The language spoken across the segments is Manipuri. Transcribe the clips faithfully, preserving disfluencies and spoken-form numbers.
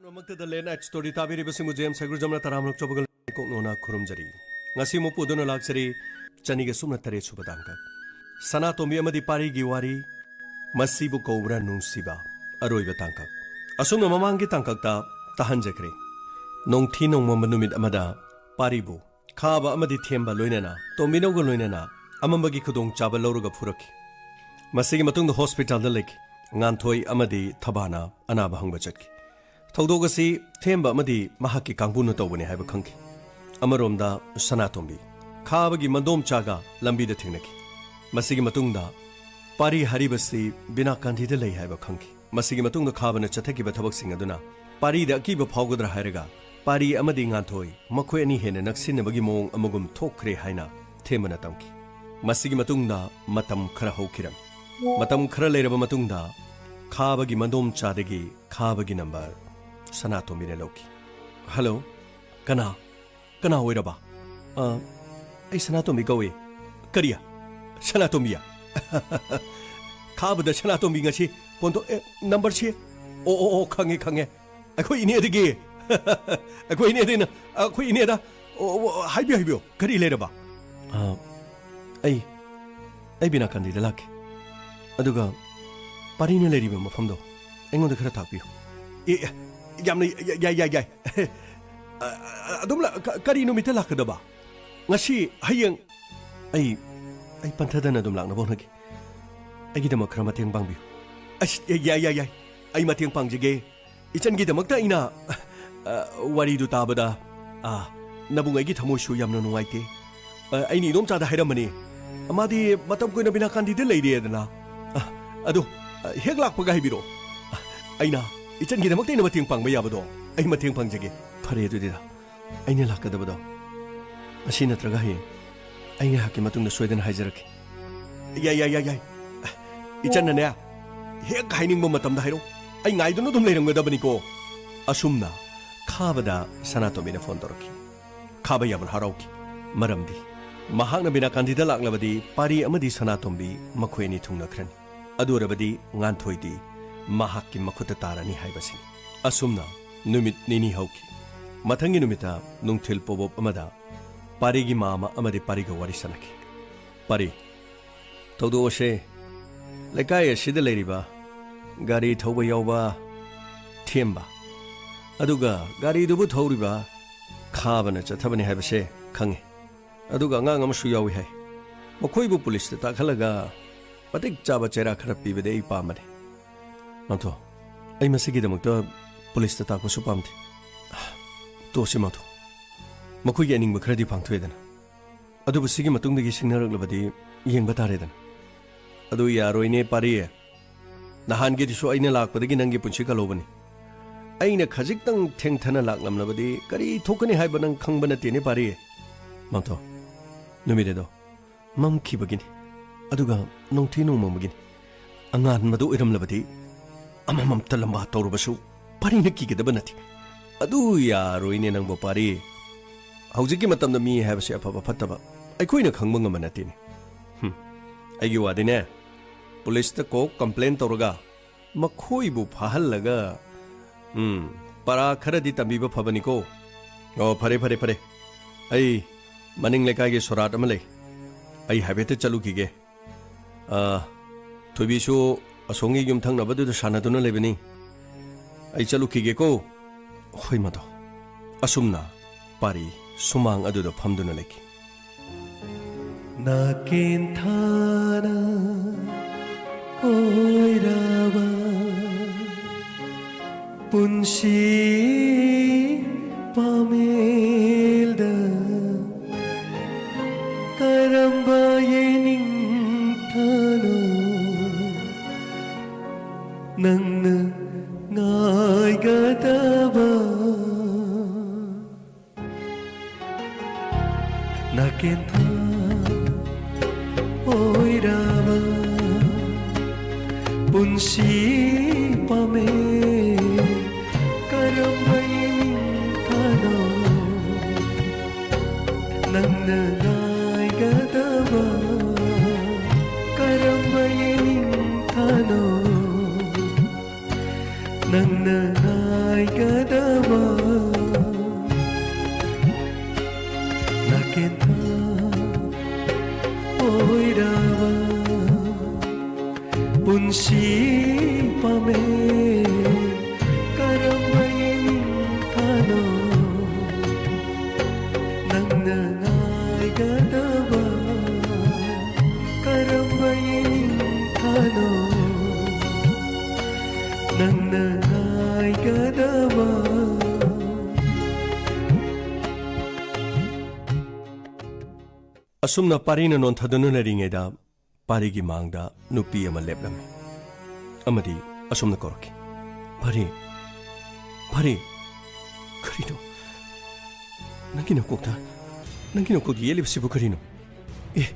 ꯄꯨꯝꯅꯃꯛꯇꯗ Late Night Story ꯇꯥꯕꯤꯔꯤꯕꯁꯤꯡꯕꯨ ꯖꯦꯝꯁ ꯍꯩꯒ꯭ꯔꯨꯖꯝꯅ ꯇꯔꯥꯃꯔꯛ ꯆꯧꯕꯒ ꯂꯩꯀꯣꯛꯅꯣꯅ ꯈꯨꯔꯨꯝꯖꯔꯤ꯫ ꯉꯁꯤ ꯑꯃꯨꯛ ꯄꯨꯗꯨꯅ ꯂꯥꯛꯆꯔꯤ ꯆꯅꯤꯒ ꯁꯨꯞꯅ ꯇꯔꯦꯠ ꯁꯨꯕ ꯇꯥꯡꯀꯛ, ꯁꯅꯥꯇꯣꯝꯕꯤ ꯑꯃꯗꯤ ꯄꯥꯔꯤꯒꯤ ꯋꯥꯔꯤ꯫ ꯃꯁꯤꯕꯨ ꯀꯧꯕ꯭ꯔꯥ ꯅꯨꯡꯁꯤꯕ? ꯑꯔꯣꯏꯕ ꯇꯥꯡꯀꯛ꯫ ꯑꯁꯨꯝꯅ ꯃꯃꯥꯡꯒꯤ ꯇꯥꯡꯀꯛꯇ ꯇꯥꯍꯟꯖꯈ꯭ꯔꯦ꯫ ꯅꯣꯡꯊꯤ ꯅꯣꯡꯃꯝꯕ ꯅꯨꯃꯤꯠ ꯑꯃꯗ ꯄꯥꯔꯤꯕꯨ ꯈꯥꯕ ꯑꯃꯗꯤ ꯊꯦꯝꯕ ꯂꯣꯏꯅꯅ ꯇꯣꯝꯕꯤꯅꯧꯒ ꯂꯣꯏꯅꯅ ꯑꯃꯝꯕꯒꯤ ꯈꯨꯗꯣꯡꯆꯥꯕ ꯂꯧꯔꯒ ꯐꯨꯔꯛꯈꯤ꯫ ꯃꯁꯤꯒꯤ ꯃꯇꯨꯡꯗ ꯍꯣꯁꯄꯤꯇꯥꯜꯗ ꯂꯩꯈꯤ꯫ ꯉꯥꯟꯊꯣꯏ ꯑꯃꯗꯤ ꯊꯕꯥꯅ ꯑꯅꯥꯕ ꯍꯪꯕ ꯆꯠꯈꯤ꯫ ꯊꯧꯗꯣꯛ ꯑꯁꯤ ꯊꯦꯝꯕ ꯑꯃꯗꯤ ꯃꯍꯥꯛꯀꯤ ꯀꯥꯡꯕꯨꯅ ꯇꯧꯕꯅꯤ ꯍꯥꯏꯕ ꯈꯪꯈꯤ꯫ ꯑꯃꯔꯣꯝꯗ ꯁꯅꯥꯇꯣꯝꯕꯤ ꯈꯥꯕꯒꯤ ꯃꯗꯣꯝꯆꯥꯒ ꯂꯝꯕꯤꯗ ꯊꯦꯡꯅꯈꯤ꯫ ꯃꯁꯤꯒꯤ ꯃꯇꯨꯡꯗ ꯄꯥꯔꯤ ꯍꯥꯏꯔꯤꯕꯁꯤ ꯕꯤꯅꯥꯀꯥꯟꯙꯤꯗ ꯂꯩ ꯍꯥꯏꯕ ꯈꯪꯈꯤ꯫ ꯃꯁꯤꯒꯤ ꯃꯇꯨꯡꯗ ꯈꯥꯕꯅ ꯆꯠꯊꯈꯤꯕ ꯊꯕꯛꯁꯤꯡ ꯑꯗꯨꯅ ꯄꯥꯔꯤꯗ ꯑꯀꯤꯕ ꯐꯥꯎꯒꯗ꯭ꯔꯥ ꯍꯥꯏꯔꯒ ꯄꯥꯔꯤ ꯑꯃꯗꯤ ꯉꯥꯟꯊꯣꯏ ꯃꯈꯣꯏ ꯑꯅꯤ ꯍꯦꯟꯅ ꯅꯛꯁꯤꯟꯅꯕꯒꯤ ꯃꯑꯣꯡ ꯑꯃꯒꯨꯝ ꯊꯣꯛꯈ꯭ꯔꯦ ꯍꯥꯏꯅ ꯊꯦꯝꯕꯅ ꯇꯝꯈꯤ꯫ ꯃꯁꯤꯒꯤ ꯃꯇꯨꯡꯗ ꯃꯇꯝ ꯈꯔ ꯍꯧꯈꯤꯔꯝꯃꯤ꯫ ꯃꯇꯝ ꯈꯔ ꯂꯩꯔꯕ ꯃꯇꯨꯡꯗ ꯈꯥꯕꯒꯤ ꯃꯗꯣꯝꯆꯥꯗꯒꯤ ꯈꯥꯕꯒꯤ ꯅꯝꯕꯔ ꯁꯅꯥꯇꯣꯝꯕꯤꯅ ꯂꯧꯈꯤ꯫ "ꯍꯜꯂꯣ, ꯀꯅꯥ? ꯀꯅꯥ ꯑꯣꯏꯔꯕ?" "ꯑ, ꯑꯩ ꯁꯅꯥꯇꯣꯝꯕꯤ ꯀꯧꯏ꯫" "ꯀꯔꯤ? ꯁꯅꯥꯇꯣꯝꯕꯤ? ꯈꯥꯕꯗ ꯁꯅꯥꯇꯣꯝꯕꯤ ꯉꯁꯤ ꯐꯣꯟ ꯇꯧ-, ꯑꯦ, ꯅꯝꯕꯔꯁꯤ? ꯑꯣ, ꯑꯣ, ꯑꯣ, ꯈꯪꯉꯦ, ꯈꯪꯉꯦ꯫ ꯑꯩꯈꯣꯏ ꯏꯅꯦꯗꯒꯤ꯫ ꯑꯩꯈꯣꯏ ꯏꯅꯦꯗꯩꯅ, ꯑꯩꯈꯣꯏ ꯏꯅꯦꯗ꯫ ꯑꯣ, ꯑꯣ, ꯍꯥꯏꯕꯤꯌꯨ, ꯍꯥꯏꯕꯤꯌꯨ꯫ ꯀꯔꯤ ꯂꯩꯔꯕ?" "ꯑ, ꯑꯩ, ꯑꯩ ꯕꯤꯅꯥꯀꯥꯟꯗꯤꯗ ꯂꯥꯛꯀꯦ꯫ ꯑꯗꯨꯒ ꯄꯥꯔꯤꯅ ꯂꯩꯔꯤꯕ ꯃꯐꯝꯗꯣ ꯑꯩꯉꯣꯟꯗ ꯈꯔ ꯇꯥꯛꯄꯤꯌꯨ꯫" "ꯑꯦ, ꯑꯦ, ꯌꯥꯝꯅ ꯌꯥꯏ, ꯌꯥꯏ, ꯌꯥꯏ, ꯌꯥꯏ꯫ ꯑ, ꯑ, ꯑꯗꯨꯝ ꯂꯥꯛ-, ꯀ-, ꯀꯔꯤ ꯅꯨꯃꯤꯠꯇ ꯂꯥꯛꯀꯗꯕ? ꯉꯁꯤ, ꯍꯌꯦꯡ?" "ꯑꯩ, ꯑꯩ ꯄꯟꯊꯗꯅ ꯑꯗꯨꯝ ꯂꯥꯛꯅꯕ ꯍꯣꯠꯅꯒꯦ꯫ ꯑꯩꯒꯤꯗꯃꯛ ꯈꯔ ꯃꯇꯦꯡ ꯄꯥꯡꯕꯤꯌꯨ꯫" "ꯑꯁ, ꯌꯥꯏ, ꯌꯥꯏ, ꯌꯥꯏ, ꯌꯥꯏ꯫ ꯑꯩ ꯃꯇꯦꯡ ꯄꯥꯡꯖꯒꯦ꯫ ꯏꯆꯟꯒꯤꯗꯃꯛꯇ ꯑꯩꯅ, ꯑ, ꯋꯥꯔꯤꯗꯨ ꯇꯥꯕꯗ, ꯑ, ꯅꯕꯨꯡ ꯑꯩꯒꯤ ꯊꯃꯣꯏꯁꯨ ꯌꯥꯝꯅ ꯅꯨꯡꯉꯥꯏꯇꯦ꯫ ꯑ, ꯑꯩꯅ ꯏꯗꯣꯝꯆꯥꯗ ꯍꯥꯏꯔꯝꯕꯅꯤ꯫ ꯃꯥꯗꯤ ꯃꯇꯝ ꯀꯨꯏꯅ ꯕꯤꯅꯥꯀꯥꯟꯗꯤꯗ ꯂꯩꯔꯦꯗꯅ꯫ ꯑ, ꯑꯗꯨ, ꯑ, ꯍꯦꯛ ꯂꯥꯛꯄꯒ ꯍꯥꯏꯕꯤꯔꯛꯑꯣ꯫ ꯑ, ꯑꯩꯅ ꯏꯆꯟꯒꯤꯗꯃꯛꯇ ꯑꯩꯅ ꯃꯇꯦꯡ ꯄꯥꯡꯕ ꯌꯥꯕꯗꯣ ꯑꯩ ꯃꯇꯦꯡ ꯄꯥꯡꯖꯒꯦ꯫" "ꯐꯔꯦ ꯑꯗꯨꯗꯤ ꯗꯥ, ꯑꯩꯅ ꯂꯥꯛꯀꯗꯕꯗꯣ ꯉꯁꯤ ꯅꯠꯇ꯭ꯔꯒ ꯍꯌꯦꯡ꯫ ꯑꯩ ꯉꯥꯏꯍꯥꯛꯀꯤ ꯃꯇꯨꯡꯗ ꯁꯣꯏꯗꯅ ꯍꯥꯏꯖꯔꯛꯀꯦ꯫" "ꯌꯥꯏ, ꯌꯥꯏ, ꯌꯥꯏ, ꯌꯥꯏ꯫ ꯏꯆꯟꯅꯅꯦ, ꯍꯦꯛ ꯍꯥꯏꯅꯤꯡꯕ ꯃꯇꯝꯗ ꯍꯥꯏꯔꯛꯎ꯫ ꯑꯩ ꯉꯥꯏꯗꯨꯅ ꯑꯗꯨꯝ ꯂꯩꯔꯝꯒꯗꯕꯅꯤꯀꯣ꯫" ꯑꯁꯨꯝꯅ ꯈꯥꯕꯗ ꯁꯅꯥꯇꯣꯝꯕꯤꯅ ꯐꯣꯟ ꯇꯧꯔꯛꯈꯤ꯫ ꯈꯥꯕ ꯌꯥꯝꯅ ꯍꯔꯥꯎꯈꯤ꯫ ꯃꯔꯝꯗꯤ ꯃꯍꯥꯛꯅ ꯕꯤꯅꯥꯀꯥꯟꯗꯤꯗ ꯂꯥꯛꯂꯕꯗꯤ ꯄꯥꯔꯤ ꯑꯃꯗꯤ ꯁꯅꯥꯇꯣꯝꯕꯤ ꯃꯈꯣꯏ ꯑꯅꯤ ꯊꯨꯡꯅꯈ꯭ꯔꯅꯤ꯫ ꯑꯗꯨ ꯑꯣꯏꯔꯕꯗꯤ ꯉꯥꯟꯊꯣꯏꯗꯤ ꯃꯍꯥꯛꯀꯤ ꯃꯈꯨꯠꯇ ꯇꯥꯔꯅꯤ ꯍꯥꯏꯕꯁꯤꯅꯤ꯫ ꯑꯁꯨꯝꯅ ꯅꯨꯃꯤꯠ ꯅꯤꯅꯤ ꯍꯧꯈꯤ꯫ ꯃꯊꯪꯒꯤ ꯅꯨꯃꯤꯠꯇ ꯅꯨꯡꯊꯤꯜ ꯄꯣꯕꯣꯞ ꯑꯃꯗ ꯄꯥꯔꯤꯒꯤ ꯃꯥꯃ ꯑꯃꯗꯤ ꯄꯥꯔꯤꯒ ꯋꯥꯔꯤ ꯁꯥꯟꯅꯈꯤ꯫ "ꯄꯥꯔꯤ, ꯊꯧꯗꯣꯛ ꯑꯁꯦ ꯂꯩꯀꯥꯏ ꯑꯁꯤꯗ ꯂꯩꯔꯤꯕ ꯒꯥꯔꯤ ꯊꯧꯕ ꯌꯥꯎꯕ ꯊꯦꯝꯕ, ꯑꯗꯨꯒ ꯒꯥꯔꯤꯗꯨꯕꯨ ꯊꯧꯔꯤꯕ ꯈꯥꯕꯅ ꯆꯠꯊꯕꯅꯤ ꯍꯥꯏꯕꯁꯦ ꯈꯪꯉꯤ꯫ ꯑꯗꯨꯒ ꯑꯉꯥꯡ ꯑꯃꯁꯨ ꯌꯥꯎꯏ ꯍꯥꯏ꯫ ꯃꯈꯣꯏꯕꯨ ꯄꯨꯂꯤꯁꯇ ꯇꯥꯛꯍꯜꯂꯒ ꯃꯇꯤꯛ ꯆꯥꯕ ꯆꯩꯔꯥꯛ ꯈꯔ ꯄꯤꯕꯗꯤ ꯑꯩ ꯄꯥꯝꯕꯅꯤ꯫ ꯃꯥꯝꯇꯣ, ꯑꯩ ꯃꯁꯤꯒꯤꯗꯃꯛꯇ ꯄꯨꯂꯤꯁꯇ ꯇꯥꯛꯄꯁꯨ ꯄꯥꯝꯗꯦ꯫ ꯇꯣꯛꯁꯤ ꯃꯥꯝꯇꯣ, ꯃꯈꯣꯏꯒꯤ ꯑꯅꯤꯡꯕ ꯈꯔꯗꯤ ꯄꯥꯡꯊꯣꯛꯑꯦꯗꯅ꯫ ꯑꯗꯨꯕꯨ ꯁꯤꯒꯤ ꯃꯇꯨꯡꯗꯒꯤ ꯁꯤꯡꯅꯔꯛꯂꯕꯗꯤ ꯌꯦꯡꯕ ꯇꯥꯔꯦꯗꯅ꯫" "ꯑꯗꯨ ꯌꯥꯔꯣꯏꯅꯦ ꯄꯥꯔꯤ꯫ ꯅꯍꯥꯟꯒꯤꯗꯨꯁꯨ ꯑꯩꯅ ꯂꯥꯛꯄꯗꯒꯤ ꯅꯪꯒꯤ ꯄꯨꯟꯁꯤ ꯀꯜꯍꯧꯕꯅꯤ꯫ ꯑꯩꯅ ꯈꯖꯤꯛꯇꯪ ꯊꯦꯡꯊꯅ ꯂꯥꯛꯂꯝꯂꯕꯗꯤ ꯀꯔꯤ ꯊꯣꯛꯀꯅꯤ ꯍꯥꯏꯕ ꯅꯪ ꯈꯪꯕ ꯅꯠꯇꯦꯅꯦ ꯄꯥꯔꯤ꯫" "ꯃꯥꯝꯇꯣ, ꯅꯨꯃꯤꯠ ꯑꯗꯣ ꯃꯝꯈꯤꯕꯒꯤꯅꯤ, ꯑꯗꯨꯒ ꯅꯣꯡꯊꯤ ꯅꯣꯡꯃꯝꯕꯒꯤꯅꯤ꯫ ꯑꯉꯥꯟꯕꯗꯨ ꯑꯣꯏꯔꯝꯂꯕꯗꯤ ꯑꯃꯃꯝꯇ ꯂꯝꯕꯥ ꯇꯧꯔꯕꯁꯨ ꯄꯥꯔꯤꯅ ꯀꯤꯒꯗꯕ ꯅꯠꯇꯦ꯫" "ꯑꯗꯨ ꯌꯥꯔꯣꯏꯅꯦ ꯅꯪꯕꯨ ꯄꯥꯔꯤ꯫ ꯍꯧꯖꯤꯛꯀꯤ ꯃꯇꯝꯗ ꯃꯤ ꯍꯥꯏꯕꯁꯤ ꯑꯐꯕ ꯐꯠꯇꯕ ꯑꯩꯈꯣꯏꯅ ꯈꯪꯕ ꯉꯝꯕ ꯅꯠꯇꯦꯅꯦ꯫ ꯍꯨꯝ, ꯑꯩꯒꯤ ꯋꯥꯗꯤꯅꯦ, ꯄꯨꯂꯤꯁꯇ ꯀꯣꯛ ꯀꯝꯄ꯭ꯂꯦꯟ ꯇꯧꯔꯒ ꯃꯈꯣꯏꯕꯨ ꯐꯥꯍꯜꯂꯒ, ꯎꯝ, ꯄꯔꯥ ꯈꯔꯗꯤ ꯇꯝꯕꯤꯕ ꯐꯕꯅꯤꯀꯣ꯫ ꯑꯣ, ꯐꯔꯦ, ꯐꯔꯦ, ꯐꯔꯦ꯫ ꯑꯩ ꯃꯅꯤꯡ ꯂꯩꯀꯥꯏꯒꯤ ꯁꯣꯔꯥꯠ ꯑꯃ ꯂꯩ꯫ ꯑꯩ ꯍꯥꯏꯐꯦꯠꯇ ꯆꯠꯂꯨꯈꯤꯒꯦ꯫ ꯑ, ꯊꯣꯏꯕꯤꯁꯨ ꯑꯁꯣꯝꯒꯤ ꯌꯨꯝꯊꯪꯅꯕꯗꯨꯗ ꯁꯥꯟꯅꯗꯨꯅ ꯂꯩꯕꯅꯤ꯫ ꯑꯩ ꯆꯠꯂꯨꯈꯤꯒꯦꯀꯣ꯫" "ꯍꯣꯏ, ꯃꯥꯝꯇꯣ꯫" ꯑꯁꯨꯝꯅ ꯄꯥꯔꯤ ꯁꯨꯃꯥꯡ ꯑꯗꯨꯗ ꯐꯝꯗꯨꯅ ꯂꯩꯈꯤ꯫ ꯅꯥꯀꯦꯟꯊꯥꯅ ꯑꯣꯏꯔꯕ ꯄꯨꯟꯁꯤ ꯄꯥꯃꯦꯜꯗ ꯀꯔꯝꯕ ꯌꯦꯅꯤꯡꯊꯥꯅꯣ ꯅꯪꯅ ꯉꯥꯏꯒꯗꯕ? ꯅꯥꯀꯦꯟꯊꯥ ꯑꯣꯏꯔꯕ ꯄꯨꯟꯁꯤ ꯄꯥꯝꯃꯦ꯫ ꯀꯔꯝꯕ ꯌꯦꯅꯤꯡꯊꯥꯅꯣ ꯅꯪꯅ ꯉꯥꯏꯒꯗꯕ? ꯀꯔꯝꯕ ꯌꯦꯅꯤꯡꯊꯥꯅꯣ ꯅꯪꯅ ꯉꯥꯏꯒꯗꯕ? ꯑꯣꯏꯔꯕ ꯄꯨꯟꯁꯤ ꯄꯥꯝꯃꯦ꯫ ꯀꯔꯝꯕ ꯌꯦꯅꯤꯡꯊꯥꯅꯣ ꯅꯪꯅ ꯉꯥꯏꯒꯗꯕ? ꯀꯔꯝꯕ ꯌꯦꯅꯤꯡꯊꯥꯅꯣ ꯅꯪꯅ ꯉꯥꯏꯒꯗꯕ? ꯑꯁꯨꯝꯅ ꯄꯥꯔꯤꯅ ꯅꯣꯟꯊꯗꯨꯅ ꯂꯩꯔꯤꯉꯩꯗ, ꯄꯥꯔꯤꯒꯤ ꯃꯥꯡꯗ ꯅꯨꯄꯤ ꯑꯃ ꯂꯦꯞꯂꯝꯃꯤ ꯑꯃꯗꯤ ꯑꯁꯨꯝꯅ ꯀꯧꯔꯛꯈꯤ, "ꯄꯥꯔꯤ, ꯄꯥꯔꯤ, ꯀꯔꯤꯅꯣ? ꯅꯪꯒꯤ ꯅꯀꯣꯛꯇ, ꯅꯪꯒꯤ ꯅꯀꯣꯛꯇ ꯌꯦꯠꯂꯤꯕꯁꯤꯕꯨ ꯀꯔꯤꯅꯣ? ꯑꯦ,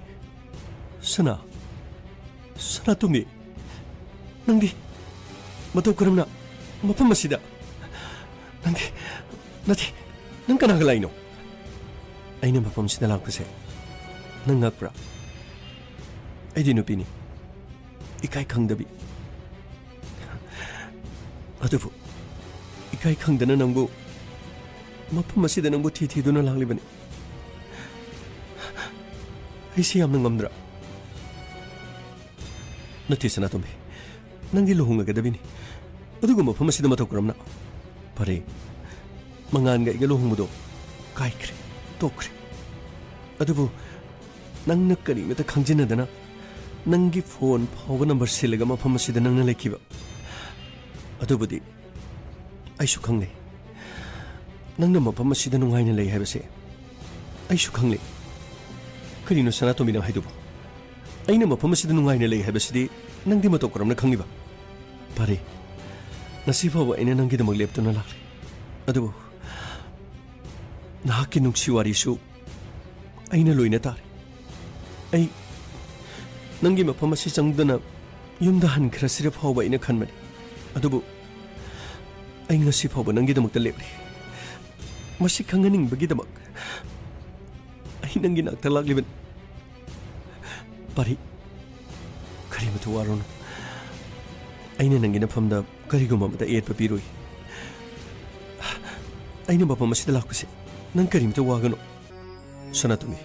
ꯁꯅꯥ, ꯁꯅꯥꯇꯣꯝꯕꯤ, ꯅꯪꯗꯤ ꯃꯇꯧ ꯀꯔꯝꯅ ꯃꯐꯝ ꯑꯁꯤꯗ? ꯅꯪꯗꯤ, ꯅꯠꯇꯦ, ꯅꯪ ꯀꯅꯥꯒ ꯂꯥꯛꯏꯅꯣ?" "ꯑꯩꯅ ꯃꯐꯝꯁꯤꯗ ꯂꯥꯛꯄꯁꯦ ꯅꯪ ꯉꯛꯄ꯭ꯔꯥ? ꯑꯩꯗꯤ ꯅꯨꯄꯤꯅꯤ, ꯏꯀꯥꯏ ꯈꯪꯗꯕꯤ꯫ ꯑꯗꯨꯕꯨ ꯏꯀꯥꯏ ꯈꯪꯗꯅ ꯅꯪꯕꯨ, ꯃꯐꯝ ꯑꯁꯤꯗ ꯅꯪꯕꯨ ꯊꯤ ꯊꯤꯗꯨꯅ ꯂꯥꯛꯂꯤꯕꯅꯤ꯫ ꯑꯩꯁꯤ ꯌꯥꯝꯅ ꯉꯝꯗ꯭ꯔꯥ?" "ꯅꯠꯇꯦ ꯁꯅꯥꯇꯣꯝꯕꯤ, ꯅꯪꯗꯤ ꯂꯨꯍꯣꯡꯂꯒꯗꯕꯤꯅꯤ꯫ ꯑꯗꯨꯒ ꯃꯐꯝ ꯑꯁꯤꯗ ꯃꯇꯧ ꯀꯔꯝꯅ?" "ꯐꯔꯦ, ꯃꯉꯥꯟꯒ ꯑꯩꯒ ꯂꯨꯍꯣꯡꯕꯗꯣ ꯀꯥꯏꯈ꯭ꯔꯦ, ꯇꯣꯛꯈ꯭ꯔꯦ꯫ ꯑꯗꯨꯕꯨ ꯅꯪꯅ ꯀꯔꯤꯃꯇ ꯈꯪꯖꯤꯟꯅꯗꯅ ꯅꯪꯒꯤ ꯐꯣꯟ ꯐꯥꯎꯕ ꯅꯝꯕꯔ ꯁꯤꯜꯂꯒ ꯃꯐꯝ ꯑꯁꯤꯗ ꯅꯪꯅ ꯂꯩꯈꯤꯕ, ꯑꯗꯨꯕꯨꯗꯤ ꯑꯩꯁꯨ ꯈꯪꯂꯦ꯫ ꯅꯪꯅ ꯃꯐꯝ ꯑꯁꯤꯗ ꯅꯨꯡꯉꯥꯏꯅ ꯂꯩ ꯍꯥꯏꯕꯁꯦ ꯑꯩꯁꯨ ꯈꯪꯂꯦ꯫ ꯀꯔꯤꯅꯣ ꯁꯅꯥꯇꯣꯝꯕꯤ ꯅꯪ ꯍꯥꯏꯗꯨꯕꯣ? ꯑꯩꯅ ꯃꯐꯝ ꯑꯁꯤꯗ ꯅꯨꯡꯉꯥꯏꯅ ꯂꯩ ꯍꯥꯏꯕꯁꯤꯗꯤ ꯅꯪꯗꯤ ꯃꯇꯧ ꯀꯔꯝꯅ ꯈꯪꯂꯤꯕ?" "ꯐꯔꯦ, ꯉꯁꯤ ꯐꯥꯎꯕ ꯑꯩꯅ ꯅꯪꯒꯤꯗꯃꯛ ꯂꯦꯞꯇꯨꯅ ꯂꯥꯛꯂꯦ꯫ ꯑꯗꯨꯕꯨ ꯅꯍꯥꯛꯀꯤ ꯅꯨꯡꯁꯤ ꯋꯥꯔꯤꯁꯨ ꯑꯩꯅ ꯂꯣꯏꯅ ꯇꯥꯔꯦ꯫ ꯑꯩ ꯅꯪꯒꯤ ꯃꯐꯝ ꯑꯁꯤ ꯆꯪꯗꯅ ꯌꯨꯝꯗ ꯍꯟꯈ꯭ꯔꯁꯤꯔ ꯐꯥꯎꯕ ꯑꯩꯅ ꯈꯟꯕꯅꯤ꯫ ꯑꯗꯨꯕꯨ ꯑꯩ ꯉꯁꯤ ꯐꯥꯎꯕ ꯅꯪꯒꯤꯗꯃꯛꯇ ꯂꯦꯞꯂꯤ꯫ ꯃꯁꯤ ꯈꯪꯍꯟꯅꯤꯡꯕꯒꯤꯗꯃꯛ ꯑꯩ ꯅꯪꯒꯤ ꯅꯥꯛꯇ ꯂꯥꯛꯂꯤꯕꯅꯤ꯫ ꯄꯥꯔꯤ, ꯀꯔꯤꯃꯇ ꯋꯥꯔꯨꯅꯨ꯫ ꯑꯩꯅ ꯅꯪꯒꯤ ꯅꯐꯝꯗ ꯀꯔꯤꯒꯨꯝꯕ ꯑꯃꯠꯇ ꯑꯌꯦꯠꯄ ꯄꯤꯔꯣꯏ꯫ ꯑꯩꯅ ꯃꯐꯝ ꯑꯁꯤꯗ ꯂꯥꯛꯄꯁꯦ ꯅꯪ ꯀꯔꯤꯃꯇ ꯋꯥꯒꯅꯨ꯫ ꯁꯅꯥꯇꯣꯝꯕꯤ,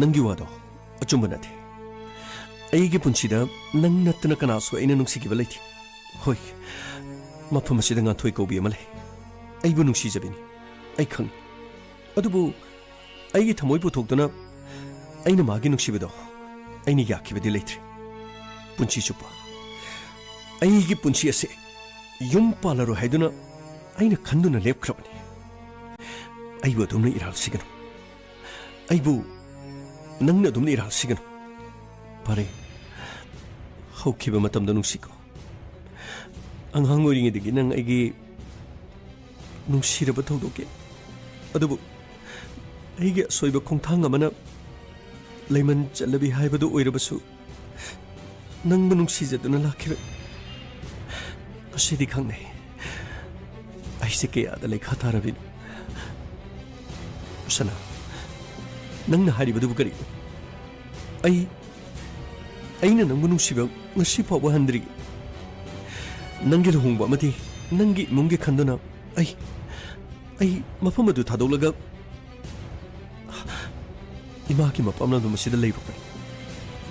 ꯅꯪꯒꯤ ꯋꯥꯗꯣ ꯑꯆꯨꯝꯕ ꯅꯠꯇꯦ꯫ ꯑꯩꯒꯤ ꯄꯨꯟꯁꯤꯗ ꯅꯪ ꯅꯠꯇꯅ ꯀꯅꯥꯁꯨ ꯑꯩꯅ ꯅꯨꯡꯁꯤꯈꯤꯕ ꯂꯩꯇꯦ꯫ ꯍꯣꯏ, ꯃꯐꯝ ꯑꯁꯤꯗ ꯉꯥꯟꯊꯣꯏ ꯀꯧꯕꯤ ꯑꯃ ꯂꯩ꯫ ꯑꯩꯕꯨ ꯅꯨꯡꯁꯤꯖꯕꯤꯅꯤ꯫ ꯑꯩ ꯈꯪꯏ꯫ ꯑꯗꯨꯕꯨ ꯑꯩꯒꯤ ꯊꯃꯣꯏ ꯄꯨꯊꯣꯛꯇꯨꯅ ꯑꯩꯅ ꯃꯥꯒꯤ ꯅꯨꯡꯁꯤꯕꯗꯣ ꯑꯩꯅ ꯌꯥꯈꯤꯕꯗꯤ ꯂꯩꯇ꯭ꯔꯤ꯫ ꯄꯨꯟꯁꯤ ꯆꯨꯞꯄ ꯑꯩꯒꯤ ꯄꯨꯟꯁꯤ ꯑꯁꯤ ꯌꯨꯝ ꯄꯥꯜꯂꯔꯣꯏ ꯍꯥꯏꯗꯨꯅ ꯑꯩꯅ ꯈꯟꯗꯨꯅ ꯂꯦꯞꯈ꯭ꯔꯕꯅꯤ꯫ ꯑꯩꯕꯨ ꯑꯗꯨꯝꯅ ꯏꯔꯥꯜꯁꯤꯒꯅꯨ꯫ ꯑꯩꯕꯨ ꯅꯪꯅ ꯑꯗꯨꯝꯅ ꯏꯔꯥꯜꯁꯤꯒꯅꯨ꯫ ꯐꯔꯦ, ꯍꯧꯈꯤꯕ ꯃꯇꯝꯗ ꯅꯨꯡꯁꯤꯀꯣ꯫ ꯑꯉꯥꯡ ꯑꯣꯏꯔꯤꯉꯩꯗꯒꯤ ꯅꯪ ꯑꯩꯒꯤ ꯅꯨꯡꯁꯤꯔꯕ ꯊꯧꯗꯣꯛꯀꯤ꯫ ꯑꯗꯨꯕꯨ ꯑꯩꯒꯤ ꯑꯁꯣꯏꯕ ꯈꯣꯡꯊꯥꯡ ꯑꯃꯅ ꯂꯩꯃꯟ ꯆꯠꯂꯕꯤ ꯍꯥꯏꯕꯗꯨ ꯑꯣꯏꯔꯕꯁꯨ, ꯅꯪꯕꯨ ꯅꯨꯡꯁꯤꯖꯗꯨꯅ ꯂꯥꯛꯈꯤꯕ꯫ ꯉꯁꯤꯗꯤ ꯈꯪꯅꯩ꯫ ꯑꯩꯁꯦ ꯀꯌꯥꯗ ꯂꯩꯈꯥ ꯇꯥꯔꯕꯤꯅꯣ꯫ ꯁꯅꯥ, ꯅꯪꯅ ꯍꯥꯏꯔꯤꯕꯗꯨꯕꯨ ꯀꯔꯤꯅꯣ? ꯑꯩ, ꯑꯩꯅ ꯅꯪꯕꯨ ꯅꯨꯡꯁꯤꯕ ꯉꯁꯤ ꯐꯥꯎꯕ ꯍꯟꯗ꯭ꯔꯤ꯫ ꯅꯪꯒꯤ ꯂꯨꯍꯣꯡꯕ ꯑꯃꯗꯤ ꯅꯪꯒꯤ ꯏꯃꯨꯡꯒꯤ ꯈꯟꯗꯨꯅ ꯑꯩ, ꯑꯩ ꯃꯐꯝ ꯑꯗꯨ ꯊꯥꯗꯣꯛꯂꯒ ꯏꯃꯥꯒꯤ ꯃꯄꯥꯝꯂꯝꯗꯝ ꯑꯁꯤꯗ ꯂꯩꯔꯨꯕꯅꯤ꯫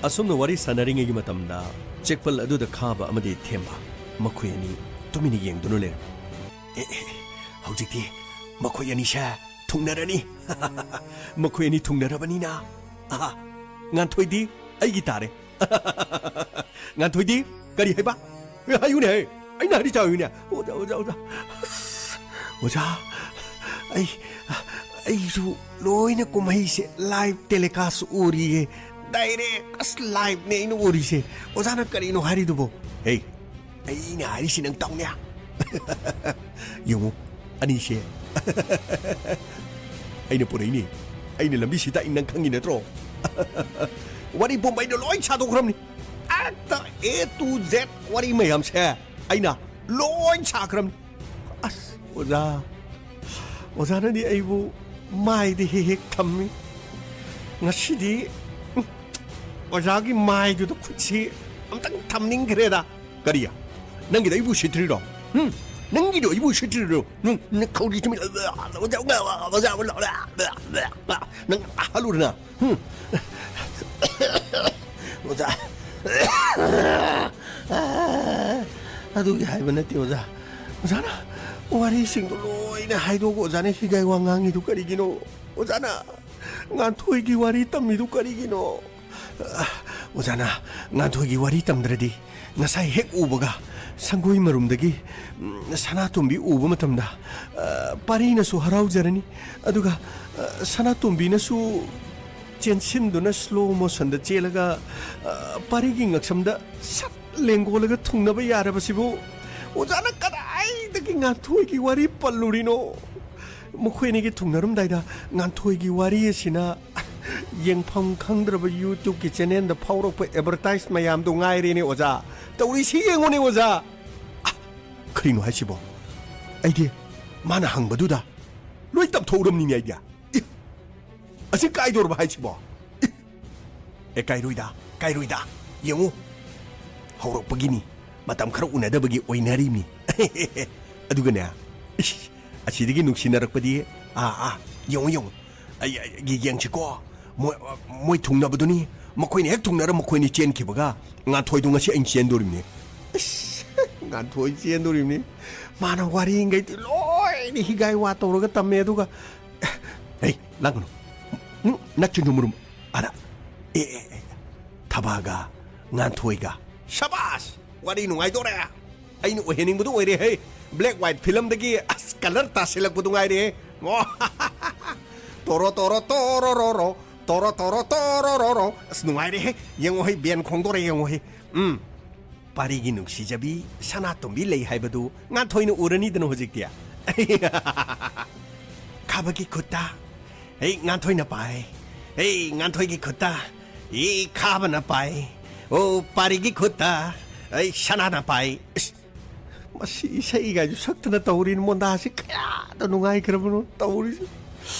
ꯑꯁꯨꯝꯅ ꯋꯥꯔꯤ ꯁꯥꯟꯅꯔꯤꯉꯩꯒꯤ ꯃꯇꯝꯗ ꯆꯦꯛꯄꯜ ꯑꯗꯨꯗ ꯈꯥꯕ ꯑꯃꯗꯤ ꯊꯦꯝꯕ ꯃꯈꯣꯏ ꯑꯅꯤ ꯇꯨꯃꯤꯟꯅ ꯌꯦꯡꯗꯨꯅ ꯂꯩꯔꯝꯃꯤ꯫ ꯑꯦ, ꯑꯦ, ꯍꯧꯖꯤꯛꯇꯤ ꯃꯈꯣꯏ ꯑꯅꯤꯁꯦ ꯊꯨꯡꯅꯔꯅꯤ꯫ ꯃꯈꯣꯏ ꯑꯅꯤ ꯊꯨꯡꯅꯔꯕꯅꯤꯅ, ꯑꯍꯥ, ꯉꯥꯟꯊꯣꯏꯗꯤ ꯑꯩꯒꯤ ꯇꯥꯔꯦ꯫ ꯉꯥꯟꯊꯣꯏꯗꯤ ꯀꯔꯤ ꯍꯥꯏꯕ? ꯍꯥꯏꯌꯨꯅꯦ, ꯑꯩꯅ ꯍꯥꯏꯔꯤ ꯆꯥꯎ ꯍꯥꯏꯌꯨꯅꯦ꯫ ꯑꯣꯖꯥ, ꯑꯣꯖꯥ, ꯑꯣꯖꯥ꯫ ꯑꯁ, ꯑꯣꯖꯥ, ꯑꯩ, ꯑꯩꯁꯨ ꯂꯣꯏꯅ ꯀꯨꯝꯍꯩꯁꯦ live telecast ꯎꯔꯤꯌꯦ꯫ Direct, ꯑꯁ, liveꯅꯦ ꯑꯩꯅ ꯎꯔꯤꯁꯦ꯫ ꯑꯣꯖꯥꯅ ꯀꯔꯤꯅꯣ ꯍꯥꯏꯔꯤꯗꯨꯕꯣ? ꯍꯦ, ꯑꯩꯅ ꯍꯥꯏꯔꯤꯁꯤ ꯅꯪ ꯇꯧꯅꯦ꯫ ꯌꯦꯡꯉꯨ, ꯑꯅꯤꯁꯦ꯫ ꯑꯩꯅ ꯄꯨꯔꯛꯏꯅꯤ꯫ ꯑꯩꯅ ꯂꯝꯕꯤ ꯁꯤꯗ ꯅꯪ ꯈꯪꯉꯤ ꯅꯠꯇ꯭ꯔꯣ? ꯋꯥꯔꯤ ꯄꯨꯝꯕꯩꯗꯣ ꯂꯣꯏ ꯁꯥꯗꯣꯛꯈ꯭ꯔꯕꯅꯤ꯫ ꯑꯦꯛꯇ A to Z ꯋꯥꯔꯤ ꯃꯌꯥꯝꯁꯦ ꯑꯩꯅ ꯂꯣꯏ ꯁꯥꯈ꯭ꯔꯕꯅꯤ꯫ ꯑꯁ, ꯑꯣꯖꯥ, ꯑꯣꯖꯥꯅꯗꯤ ꯑꯩꯕꯨ ꯃꯥꯏꯗ ꯍꯦꯛ ꯍꯦꯛ ꯊꯝꯃꯤ꯫ ꯉꯁꯤꯗꯤ, ꯎꯝ, ꯑꯣꯖꯥꯒꯤ ꯃꯥꯏꯗꯨꯗ ꯈꯨꯠꯁꯤ ꯑꯝꯇꯪ ꯊꯝꯅꯤꯡꯈ꯭ꯔꯦꯗ꯫ ꯀꯔꯤ? ꯅꯪꯒꯤꯗꯣ ꯑꯩꯕꯨ ꯎꯁꯤꯠꯇ꯭ꯔꯤꯔꯣ? ꯎꯝ? ꯅꯪꯒꯤꯗꯣ ꯑꯩꯕꯨ ꯎꯁꯤꯠꯇ꯭ꯔꯤꯔꯣ? ꯎꯝ? ꯅꯪ ꯈꯧꯔꯤ ꯇꯨꯃꯤꯟ-, ꯅꯪ ꯍꯜꯂꯨꯔꯅ? ꯎꯝ? ꯑꯣꯖꯥ, ꯑꯗꯨꯒꯤ ꯍꯥꯏꯕ ꯅꯠꯇꯦ ꯑꯣꯖꯥ꯫ ꯑꯣꯖꯥꯅ ꯋꯥꯔꯤꯁꯤꯡꯗꯣ ꯂꯣꯏꯅ ꯍꯥꯏꯗꯣꯛꯑꯒ ꯑꯣꯖꯥꯅ ꯍꯤꯒꯥꯏ ꯋꯥ ꯉꯥꯡꯉꯤꯗꯨ ꯀꯔꯤꯒꯤꯅꯣ? ꯑꯣꯖꯥꯅ ꯉꯥꯟꯊꯣꯏꯒꯤ ꯋꯥꯔꯤ ꯇꯝꯃꯤꯗꯨ ꯀꯔꯤꯒꯤꯅꯣ? ꯑꯣꯖꯥꯅ ꯉꯥꯟꯊꯣꯏꯒꯤ ꯋꯥꯔꯤ ꯇꯝꯗ꯭ꯔꯗꯤ ꯉꯁꯥꯏ ꯍꯦꯛ ꯎꯕꯒ ꯁꯪꯒꯣꯏ ꯃꯔꯨꯝꯗꯒꯤ, ꯎꯝ, ꯁꯅꯥꯇꯣꯝꯕꯤ ꯎꯕ ꯃꯇꯝꯗ, ꯑ, ꯄꯥꯔꯤꯅꯁꯨ ꯍꯔꯥꯎꯖꯔꯅꯤ, ꯑꯗꯨꯒ, ꯑ, ꯁꯅꯥꯇꯣꯝꯕꯤꯅꯁꯨ ꯆꯦꯟꯁꯤꯟꯗꯨꯅ slow motionꯗ ꯆꯦꯜꯂꯒ, ꯑ, ꯄꯥꯔꯤꯒꯤ ꯉꯛꯁꯝꯗ ꯁꯠ ꯂꯦꯡꯒꯣꯜꯂꯒ ꯊꯨꯡꯅꯕ ꯌꯥꯔꯕꯁꯤꯕꯨ ꯑꯣꯖꯥꯅ ꯀꯗꯥꯏꯗꯒꯤ ꯉꯥꯟꯊꯣꯏꯒꯤ ꯋꯥꯔꯤ ꯄꯜꯂꯨꯔꯤꯅꯣ? ꯃꯈꯣꯏ ꯑꯅꯤꯒꯤ ꯊꯨꯡꯅꯔꯝꯗꯥꯏꯗ ꯉꯥꯟꯊꯣꯏꯒꯤ ꯋꯥꯔꯤ ꯑꯁꯤꯅ ꯌꯦꯡꯐꯝ ꯈꯪꯗ꯭ꯔꯕ YouTubeꯀꯤ channelꯗ ꯐꯥꯎꯔꯛꯄ advertise ꯃꯌꯥꯝꯗꯣ ꯉꯥꯏꯔꯦꯅꯦ ꯑꯣꯖꯥ꯫ ꯇꯧꯔꯤꯁꯤ ꯌꯦꯡꯉꯨꯅꯦ ꯑꯣꯖꯥ꯫ ꯑ, ꯀꯔꯤꯅꯣ ꯍꯥꯏꯁꯤꯕꯣ? ꯑꯩꯗꯤ ꯃꯥꯅ ꯍꯪꯕꯗꯨꯗ ꯂꯣꯏ ꯇꯞꯊꯣꯛꯎꯔꯝꯅꯤꯅꯦ ꯑꯩꯗꯤ꯫ ꯏ! ꯑꯁꯤ ꯀꯥꯏꯗꯧꯔꯕ ꯍꯥꯏꯁꯤꯕꯣ? ꯏ! ꯑꯦ, ꯀꯥꯏꯔꯣꯏꯗ, ꯀꯥꯏꯔꯣꯏꯗ꯫ ꯌꯦꯡꯉꯨ, ꯍꯧꯔꯛꯄꯒꯤꯅꯤ, ꯃꯇꯝ ꯈꯔ ꯎꯅꯗꯕꯒꯤ ꯑꯣꯏꯅꯔꯤꯕꯅꯤ꯫ ꯑꯗꯨꯒꯅꯦ, ꯏꯁ, ꯑꯁꯤꯗꯒꯤ ꯅꯨꯡꯁꯤꯅꯔꯛꯄꯗꯤ, ꯑꯥ, ꯑꯥ, ꯌꯦꯡꯉꯨ, ꯌꯦꯡꯉꯨ꯫ ꯑꯩ, ꯑꯩ, ꯑꯩ ꯌꯦꯡꯁꯤꯀꯣ꯫ ꯃꯣꯏ, ꯃꯣꯏ ꯊꯨꯡꯅꯕꯗꯨꯅꯤ, ꯃꯈꯣꯏꯅ ꯍꯦꯛ ꯊꯨꯡꯅꯔ ꯃꯈꯣꯏꯅꯤ ꯆꯦꯟꯈꯤꯕꯒ ꯉꯥꯟꯊꯣꯏꯗꯣ ꯉꯁꯤ ꯑꯩꯅ ꯆꯦꯟꯗꯣꯔꯤꯕꯅꯤ꯫ ꯏꯁ, ꯉꯥꯟꯊꯣꯏ ꯆꯦꯟꯗꯣꯔꯤꯕꯅꯤ꯫ ꯃꯥꯅ ꯋꯥꯔꯤꯉꯩꯗꯤ ꯂꯣꯏꯅ ꯍꯤꯒꯥꯏ ꯋꯥ ꯇꯧꯔꯒ ꯇꯝꯃꯦ, ꯑꯗꯨꯒ, ꯍꯩ, ꯂꯥꯡꯒꯅꯨ꯫ ꯎꯝ, ꯅꯆꯤꯟꯗꯨ ꯃꯔꯨꯝ꯫ ꯑꯗ, ꯑꯦ, ꯑꯦ, ꯑꯦ, ꯊꯕꯥꯒ ꯉꯥꯟꯊꯣꯏꯒ꯫ ꯁꯕꯥꯁ! ꯋꯥꯔꯤ ꯅꯨꯡꯉꯥꯏꯗꯣꯔꯦ꯫ ꯑꯩꯅ ꯑꯣꯏꯍꯟꯅꯤꯡꯕꯗꯨ ꯑꯣꯏꯔꯦ ꯍꯦ꯫ Black white filmꯗꯒꯤ ꯑꯁ colour ꯇꯥꯁꯤꯜꯂꯛꯄꯗꯨ ꯉꯥꯏꯔꯦ꯫ ꯇꯣꯔꯣ ꯇꯣꯔꯣ ꯇꯣꯔꯣ ꯔꯣ ꯔꯣ, ꯇꯣꯔꯣ ꯇꯣꯔꯣ ꯇꯣꯔꯣ ꯔꯣ ꯔꯣ꯫ ꯑꯁ ꯅꯨꯡꯉꯥꯏꯔꯦ ꯍꯦ꯫ ꯌꯦꯡꯉꯣ ꯍꯦ, band ꯈꯣꯡꯗꯣꯔꯦ ꯌꯦꯡꯉꯣ ꯍꯦ꯫ ꯎꯝ꯫ ꯄꯥꯔꯤꯒꯤ ꯅꯨꯡꯁꯤꯖꯕꯤ ꯁꯅꯥꯇꯣꯝꯕꯤ ꯂꯩ ꯍꯥꯏꯕꯗꯨ ꯉꯥꯟꯊꯣꯏꯅ ꯎꯔꯅꯤꯗꯅ ꯍꯧꯖꯤꯛꯇꯤ꯫ ꯈꯥꯕꯒꯤ ꯈꯨꯠꯇ, ꯑꯩ ꯉꯥꯟꯊꯣꯏꯅ ꯄꯥꯏ꯫ ꯑꯩ ꯉꯥꯟꯊꯣꯏꯒꯤ ꯈꯨꯠꯇ, ꯑꯩ ꯈꯥꯕꯅ ꯄꯥꯏ꯫ ꯑꯣ, ꯄꯥꯔꯤꯒꯤ ꯈꯨꯠꯇ, ꯑꯩ ꯁꯅꯥꯅ ꯄꯥꯏ꯫ ꯏꯁ, ꯃꯁꯤ ꯏꯁꯩꯒꯥꯏꯁꯨ ꯁꯛꯇꯅ ꯇꯧꯔꯤ ꯃꯣꯟꯗꯥꯁꯤ ꯀꯌꯥꯗ ꯅꯨꯡꯉꯥꯏꯈ꯭ꯔꯕꯅꯣ ꯇꯧꯔꯤꯁꯦ꯫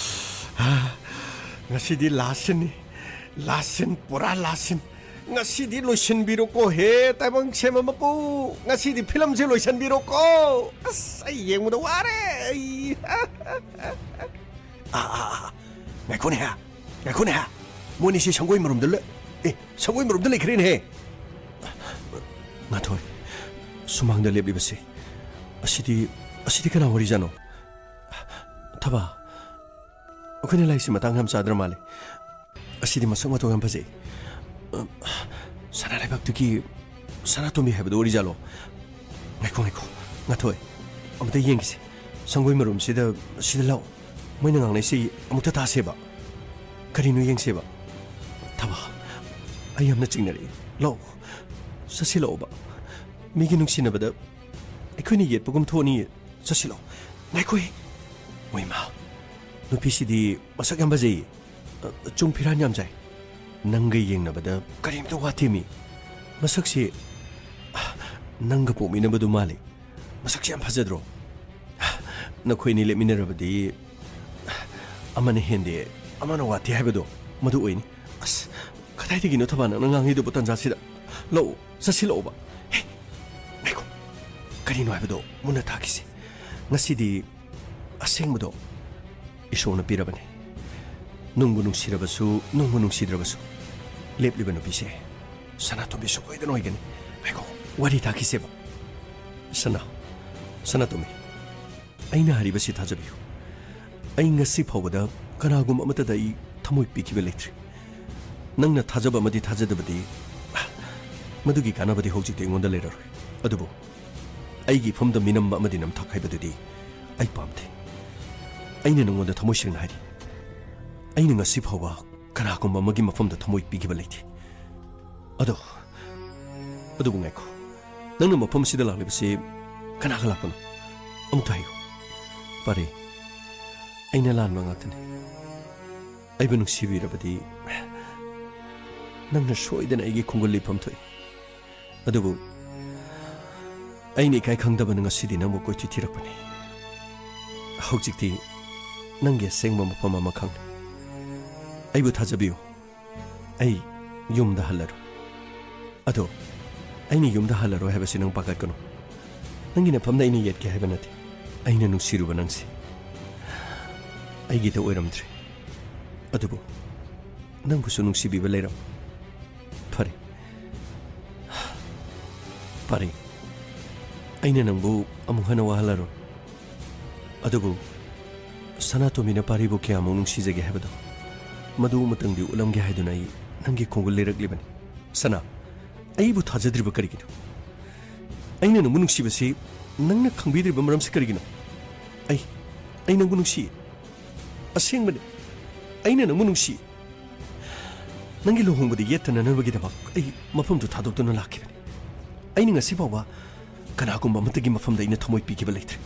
ꯍꯥ, ꯉꯁꯤꯗꯤ last sceneꯅꯤ꯫ Last scene, ꯄꯨꯔꯥ last scene꯫ ꯉꯁꯤꯗꯤ ꯂꯣꯏꯁꯤꯟꯕꯤꯔꯣꯀꯣ ꯍꯦ ꯇꯥꯏꯕꯪ ꯁꯦꯝꯕ ꯃꯄꯨ꯫ ꯉꯁꯤꯗꯤ filmꯁꯦ ꯂꯣꯏꯁꯤꯟꯕꯤꯔꯣꯀꯣ꯫ ꯑꯁ, ꯑꯩ ꯌꯦꯡꯕꯗ ꯋꯥꯔꯦ꯫ ꯑꯩ꯫ ꯑꯥ, ꯑꯥ, ꯑꯥ꯫ ꯉꯥꯏꯈꯣꯅꯦ ꯍꯦ꯫ ꯉꯥꯏꯈꯣꯅꯦ ꯍꯦ꯫ ꯃꯣꯏꯅꯤꯁꯤ ꯁꯪꯒꯣꯏ ꯃꯔꯨꯝꯗ ꯂꯣꯏ-, ꯑꯦ, ꯁꯪꯒꯣꯏ ꯃꯔꯨꯝꯗ ꯂꯩꯈ꯭ꯔꯦꯅꯦꯍꯦ꯫ ꯉꯥꯊꯣꯏ, ꯁꯨꯃꯥꯡꯗ ꯂꯦꯞꯂꯤꯕꯁꯤ, ꯑꯁꯤꯗꯤ, ꯑꯁꯤꯗꯤ ꯀꯅꯥ ꯋꯥꯔꯤꯖꯥꯠꯅꯣ? ꯊꯕꯥ, ꯑꯩꯈꯣꯏꯅ ꯂꯥꯛꯏꯁꯤ ꯃꯇꯥꯡ ꯌꯥꯝ ꯆꯥꯗ꯭ꯔ ꯃꯥꯜꯂꯦ꯫ ꯑꯁꯤꯗꯤ ꯃꯁꯛ ꯃꯇꯧ ꯌꯥꯝ ꯐꯖꯩ꯫ ꯑ, ꯁꯅꯥ ꯂꯩꯕꯥꯛꯇꯒꯤ ꯁꯅꯥꯇꯣꯝꯕꯤ ꯍꯥꯏꯕꯗꯨ ꯑꯣꯏꯔꯤꯖꯥꯠꯂꯣ? ꯉꯥꯏꯈꯣ, ꯉꯥꯏꯈꯣ, ꯉꯥꯊꯣꯏ, ꯑꯃꯨꯛꯇ ꯌꯦꯡꯈꯤꯁꯦ꯫ ꯁꯪꯒꯣꯏ ꯃꯔꯨꯝꯁꯤꯗ, ꯁꯤꯗ ꯂꯥꯛꯑꯣ꯫ ꯃꯣꯏꯅ ꯉꯥꯡꯅꯩꯁꯤ ꯑꯃꯨꯛꯇ ꯇꯥꯁꯦꯕ꯫ ꯀꯔꯤꯅꯣ ꯌꯦꯡꯁꯦꯕ꯫ ꯊꯕꯥ, ꯑꯩ ꯌꯥꯝꯅ ꯆꯤꯡꯅꯔꯛꯏ꯫ ꯂꯥꯛꯑꯣ, ꯆꯠꯁꯤꯜꯂꯛꯑꯣꯕ꯫ ꯃꯤꯒꯤ ꯅꯨꯡꯁꯤꯅꯕꯗ ꯑꯩꯈꯣꯏꯅ ꯌꯦꯠꯄꯒꯨꯝ ꯊꯣꯛꯑꯅꯤꯌꯦ꯫ ꯆꯠꯁꯤꯜꯂꯛꯑꯣ꯫ ꯉꯥꯏꯈꯣꯍꯦ꯫ ꯃꯣꯏꯃ, ꯅꯨꯄꯤꯁꯤꯗꯤ ꯃꯁꯛ ꯌꯥꯝ ꯐꯖꯩꯌꯦ꯫ ꯑ, ꯆꯨꯡ ꯐꯤꯔꯥꯟ ꯌꯥꯝ ꯆꯥꯏ꯫ ꯅꯪꯒ ꯌꯦꯡꯅꯕꯗ ꯀꯔꯤꯝꯇ ꯋꯥꯠꯇꯦꯃꯤ꯫ ꯃꯁꯛꯁꯤ, ꯑ, ꯅꯪꯒ ꯄꯣꯛꯃꯤꯟꯅꯕꯗꯨ ꯃꯥꯜꯂꯤ꯫ ꯃꯁꯛꯁꯤ ꯌꯥꯝ ꯐꯖꯗ꯭ꯔꯣ? ꯅꯈꯣꯏ ꯑꯅꯤ ꯂꯦꯞꯃꯤꯟꯅꯔꯕꯗꯤ ꯑꯃꯅ ꯍꯦꯟꯗꯦ, ꯑꯃꯅ ꯋꯥꯠꯇꯦ ꯍꯥꯏꯕꯗꯣ ꯃꯗꯨ ꯑꯣꯏꯅꯤ꯫ ꯑꯁ, ꯀꯗꯥꯏꯗꯒꯤꯅꯣ ꯊꯕꯥ ꯅꯪꯅ ꯉꯥꯡꯉꯤꯗꯨꯕꯨ ꯇꯟꯖꯥꯁꯤꯗ? ꯂꯥꯛꯑꯣ, ꯆꯠꯁꯤꯜꯂꯛꯑꯣꯕ꯫ ꯍꯦ, ꯉꯥꯏꯈꯣ꯫ ꯀꯔꯤꯅꯣ ꯍꯥꯏꯕꯗꯣ ꯃꯨꯟꯅ ꯇꯥꯈꯤꯁꯦ꯫ ꯉꯁꯤꯗꯤ ꯑꯁꯦꯡꯕꯗꯣ ꯏꯁꯣꯔꯅ ꯄꯤꯔꯕꯅꯤ꯫ ꯅꯨꯡꯕꯨ ꯅꯨꯡꯁꯤꯔꯕꯁꯨ, ꯅꯨꯡꯕꯨ ꯅꯨꯡꯁꯤꯗ꯭ꯔꯕꯁꯨ, ꯂꯦꯞꯂꯤꯕ ꯅꯨꯄꯤꯁꯦ ꯁꯅꯥꯇꯣꯝꯕꯤ ꯁꯣꯏꯗꯅ ꯑꯣꯏꯒꯅꯤ꯫ ꯉꯥꯏꯈꯣ, ꯋꯥꯔꯤ ꯇꯥꯈꯤꯁꯦꯕ꯫ ꯁꯅꯥ, ꯁꯅꯥꯇꯣꯝꯕꯤ, ꯑꯩꯅ ꯍꯥꯏꯔꯤꯕꯁꯤ ꯊꯥꯖꯕꯤꯌꯨ꯫ ꯑꯩ ꯉꯁꯤ ꯐꯥꯎꯕꯗ ꯀꯅꯥꯒꯨꯝꯕ ꯑꯃꯠꯇꯗ ꯑꯩ ꯊꯃꯣꯏ ꯄꯤꯈꯤꯕ ꯂꯩꯇ꯭ꯔꯤ꯫ ꯅꯪꯅ ꯊꯥꯖꯕ ꯑꯃꯗꯤ ꯊꯥꯖꯗꯕꯗꯤ, ꯃꯗꯨꯒꯤ ꯀꯥꯟꯅꯕꯗꯤ ꯍꯧꯖꯤꯛꯇꯤ ꯑꯩꯉꯣꯟꯗ ꯂꯩꯔꯔꯣꯏ꯫ ꯑꯗꯨꯕꯨ ꯑꯩꯒꯤ ꯏꯐꯝꯗ ꯃꯤꯅꯝꯕ ꯑꯃꯗꯤ ꯅꯝꯊꯥꯛ ꯍꯥꯏꯕꯗꯨꯗꯤ ꯑꯩ ꯄꯥꯝꯗꯦ꯫ ꯑꯩꯅ ꯅꯉꯣꯟꯗ ꯊꯃꯣꯏ ꯁꯦꯡꯅ ꯍꯥꯏꯔꯤ, ꯑꯩꯅ ꯉꯁꯤ ꯐꯥꯎꯕ ꯀꯅꯥꯒꯨꯝꯕ ꯑꯃꯒꯤ ꯃꯐꯝꯗ ꯊꯃꯣꯏ ꯄꯤꯈꯤꯕ ꯂꯩꯇꯦ꯫ ꯑꯗꯣ, ꯑꯗꯨꯕꯨ ꯉꯥꯏꯈꯣ, ꯅꯪꯅ ꯃꯐꯝ ꯑꯁꯤꯗ ꯂꯥꯛꯂꯤꯕꯁꯤ ꯀꯅꯥꯒ ꯂꯥꯛꯄꯅꯣ? ꯑꯃꯨꯛꯇ ꯍꯥꯏꯌꯨ꯫ ꯄꯥꯔꯤ, ꯑꯩꯅ ꯂꯥꯟꯕ ꯉꯥꯛꯇꯅꯤ꯫ ꯑꯩꯕꯨ ꯅꯨꯡꯁꯤꯕꯤꯔꯕꯗꯤ ꯅꯪꯅ ꯁꯣꯏꯗꯅ ꯑꯩꯒꯤ ꯈꯣꯡꯒꯨꯜ ꯂꯤꯐꯝ ꯊꯣꯛꯏ꯫ ꯑꯗꯨꯕꯨ ꯑꯩꯅ ꯏꯀꯥꯏ ꯈꯪꯗꯕꯅ ꯉꯁꯤꯗꯤ ꯅꯪꯕꯨ ꯀꯣꯏꯊꯤ ꯊꯤꯔꯛꯄꯅꯤ꯫ ꯍꯧꯖꯤꯛꯇꯤ ꯅꯪꯒꯤ ꯑꯁꯦꯡꯕ ꯃꯐꯝ ꯑꯃ ꯈꯪꯂꯦ꯫ ꯑꯩꯕꯨ ꯊꯥꯖꯕꯤꯌꯨ, ꯑꯩ ꯌꯨꯝꯗ ꯍꯜꯂꯔꯣꯏ꯫ ꯑꯗꯣ ꯑꯩꯅ ꯌꯨꯝꯗ ꯍꯜꯂꯔꯣꯏ ꯍꯥꯏꯕꯁꯤ ꯅꯪ ꯄꯥꯈꯠꯀꯅꯨ꯫ ꯅꯪꯒꯤ ꯅꯐꯝꯗ ꯑꯩꯅ ꯌꯦꯠꯀꯦ ꯍꯥꯏꯕ ꯅꯠꯇꯦ꯫ ꯑꯩꯅ ꯅꯨꯡꯁꯤꯔꯨꯕ ꯅꯪꯁꯤ ꯑꯩꯒꯤꯗ ꯑꯣꯏꯔꯝꯗ꯭ꯔꯦ꯫ ꯑꯗꯨꯕꯨ ꯅꯪꯕꯨꯁꯨ ꯅꯨꯡꯁꯤꯕꯤꯕ ꯂꯩꯔꯝ꯫ ꯄꯥꯔꯤ, ꯑꯩꯅ ꯅꯪꯕꯨ ꯑꯃꯨꯛ ꯍꯟꯅ ꯋꯥꯍꯜꯂꯔꯣꯏ꯫ ꯑꯗꯨꯕꯨ ꯁꯅꯥꯇꯣꯝꯕꯤꯅ ꯄꯥꯔꯤꯕꯨ ꯀꯌꯥꯃꯨꯛ ꯅꯨꯡꯁꯤꯖꯒꯦ ꯍꯥꯏꯕꯗꯣ, ꯃꯗꯨ ꯑꯃꯇꯪꯗꯤ ꯎꯠꯂꯝꯒꯦ ꯍꯥꯏꯗꯨꯅ ꯑꯩ ꯅꯪꯒꯤ ꯈꯣꯡꯒꯨꯜ ꯂꯩꯔꯛꯂꯤꯕꯅꯤ꯫ ꯁꯅꯥ, ꯑꯩꯕꯨ ꯊꯥꯖꯗ꯭ꯔꯤꯕ ꯀꯔꯤꯒꯤꯅꯣ? ꯑꯩꯅ ꯅꯪꯕꯨ ꯅꯨꯡꯁꯤꯕꯁꯤ ꯅꯪꯅ ꯈꯪꯕꯤꯗ꯭ꯔꯤꯕ ꯃꯔꯝꯁꯤ ꯀꯔꯤꯒꯤꯅꯣ? ꯑꯩ, ꯑꯩ ꯅꯪꯕꯨ ꯅꯨꯡꯁꯤ꯫ ꯑꯁꯦꯡꯕꯅꯤ, ꯑꯩꯅ ꯅꯪꯕꯨ ꯅꯨꯡꯁꯤ꯫ ꯅꯪꯒꯤ ꯂꯨꯍꯣꯡꯕꯗ ꯌꯦꯠꯇꯅꯅꯕꯒꯤꯗꯃꯛ ꯑꯩ ꯃꯐꯝꯗꯨ ꯊꯥꯗꯣꯛꯇꯨꯅ ꯂꯥꯛꯈꯤꯕꯅꯤ꯫ ꯑꯩꯅ ꯉꯁꯤ ꯐꯥꯎꯕ ꯀꯅꯥꯒꯨꯝꯕ ꯑꯃꯠꯇꯒꯤ ꯃꯐꯝꯗ ꯑꯩꯅ ꯊꯃꯣꯏ ꯄꯤꯈꯤꯕ ꯂꯩꯇ꯭ꯔꯦ꯫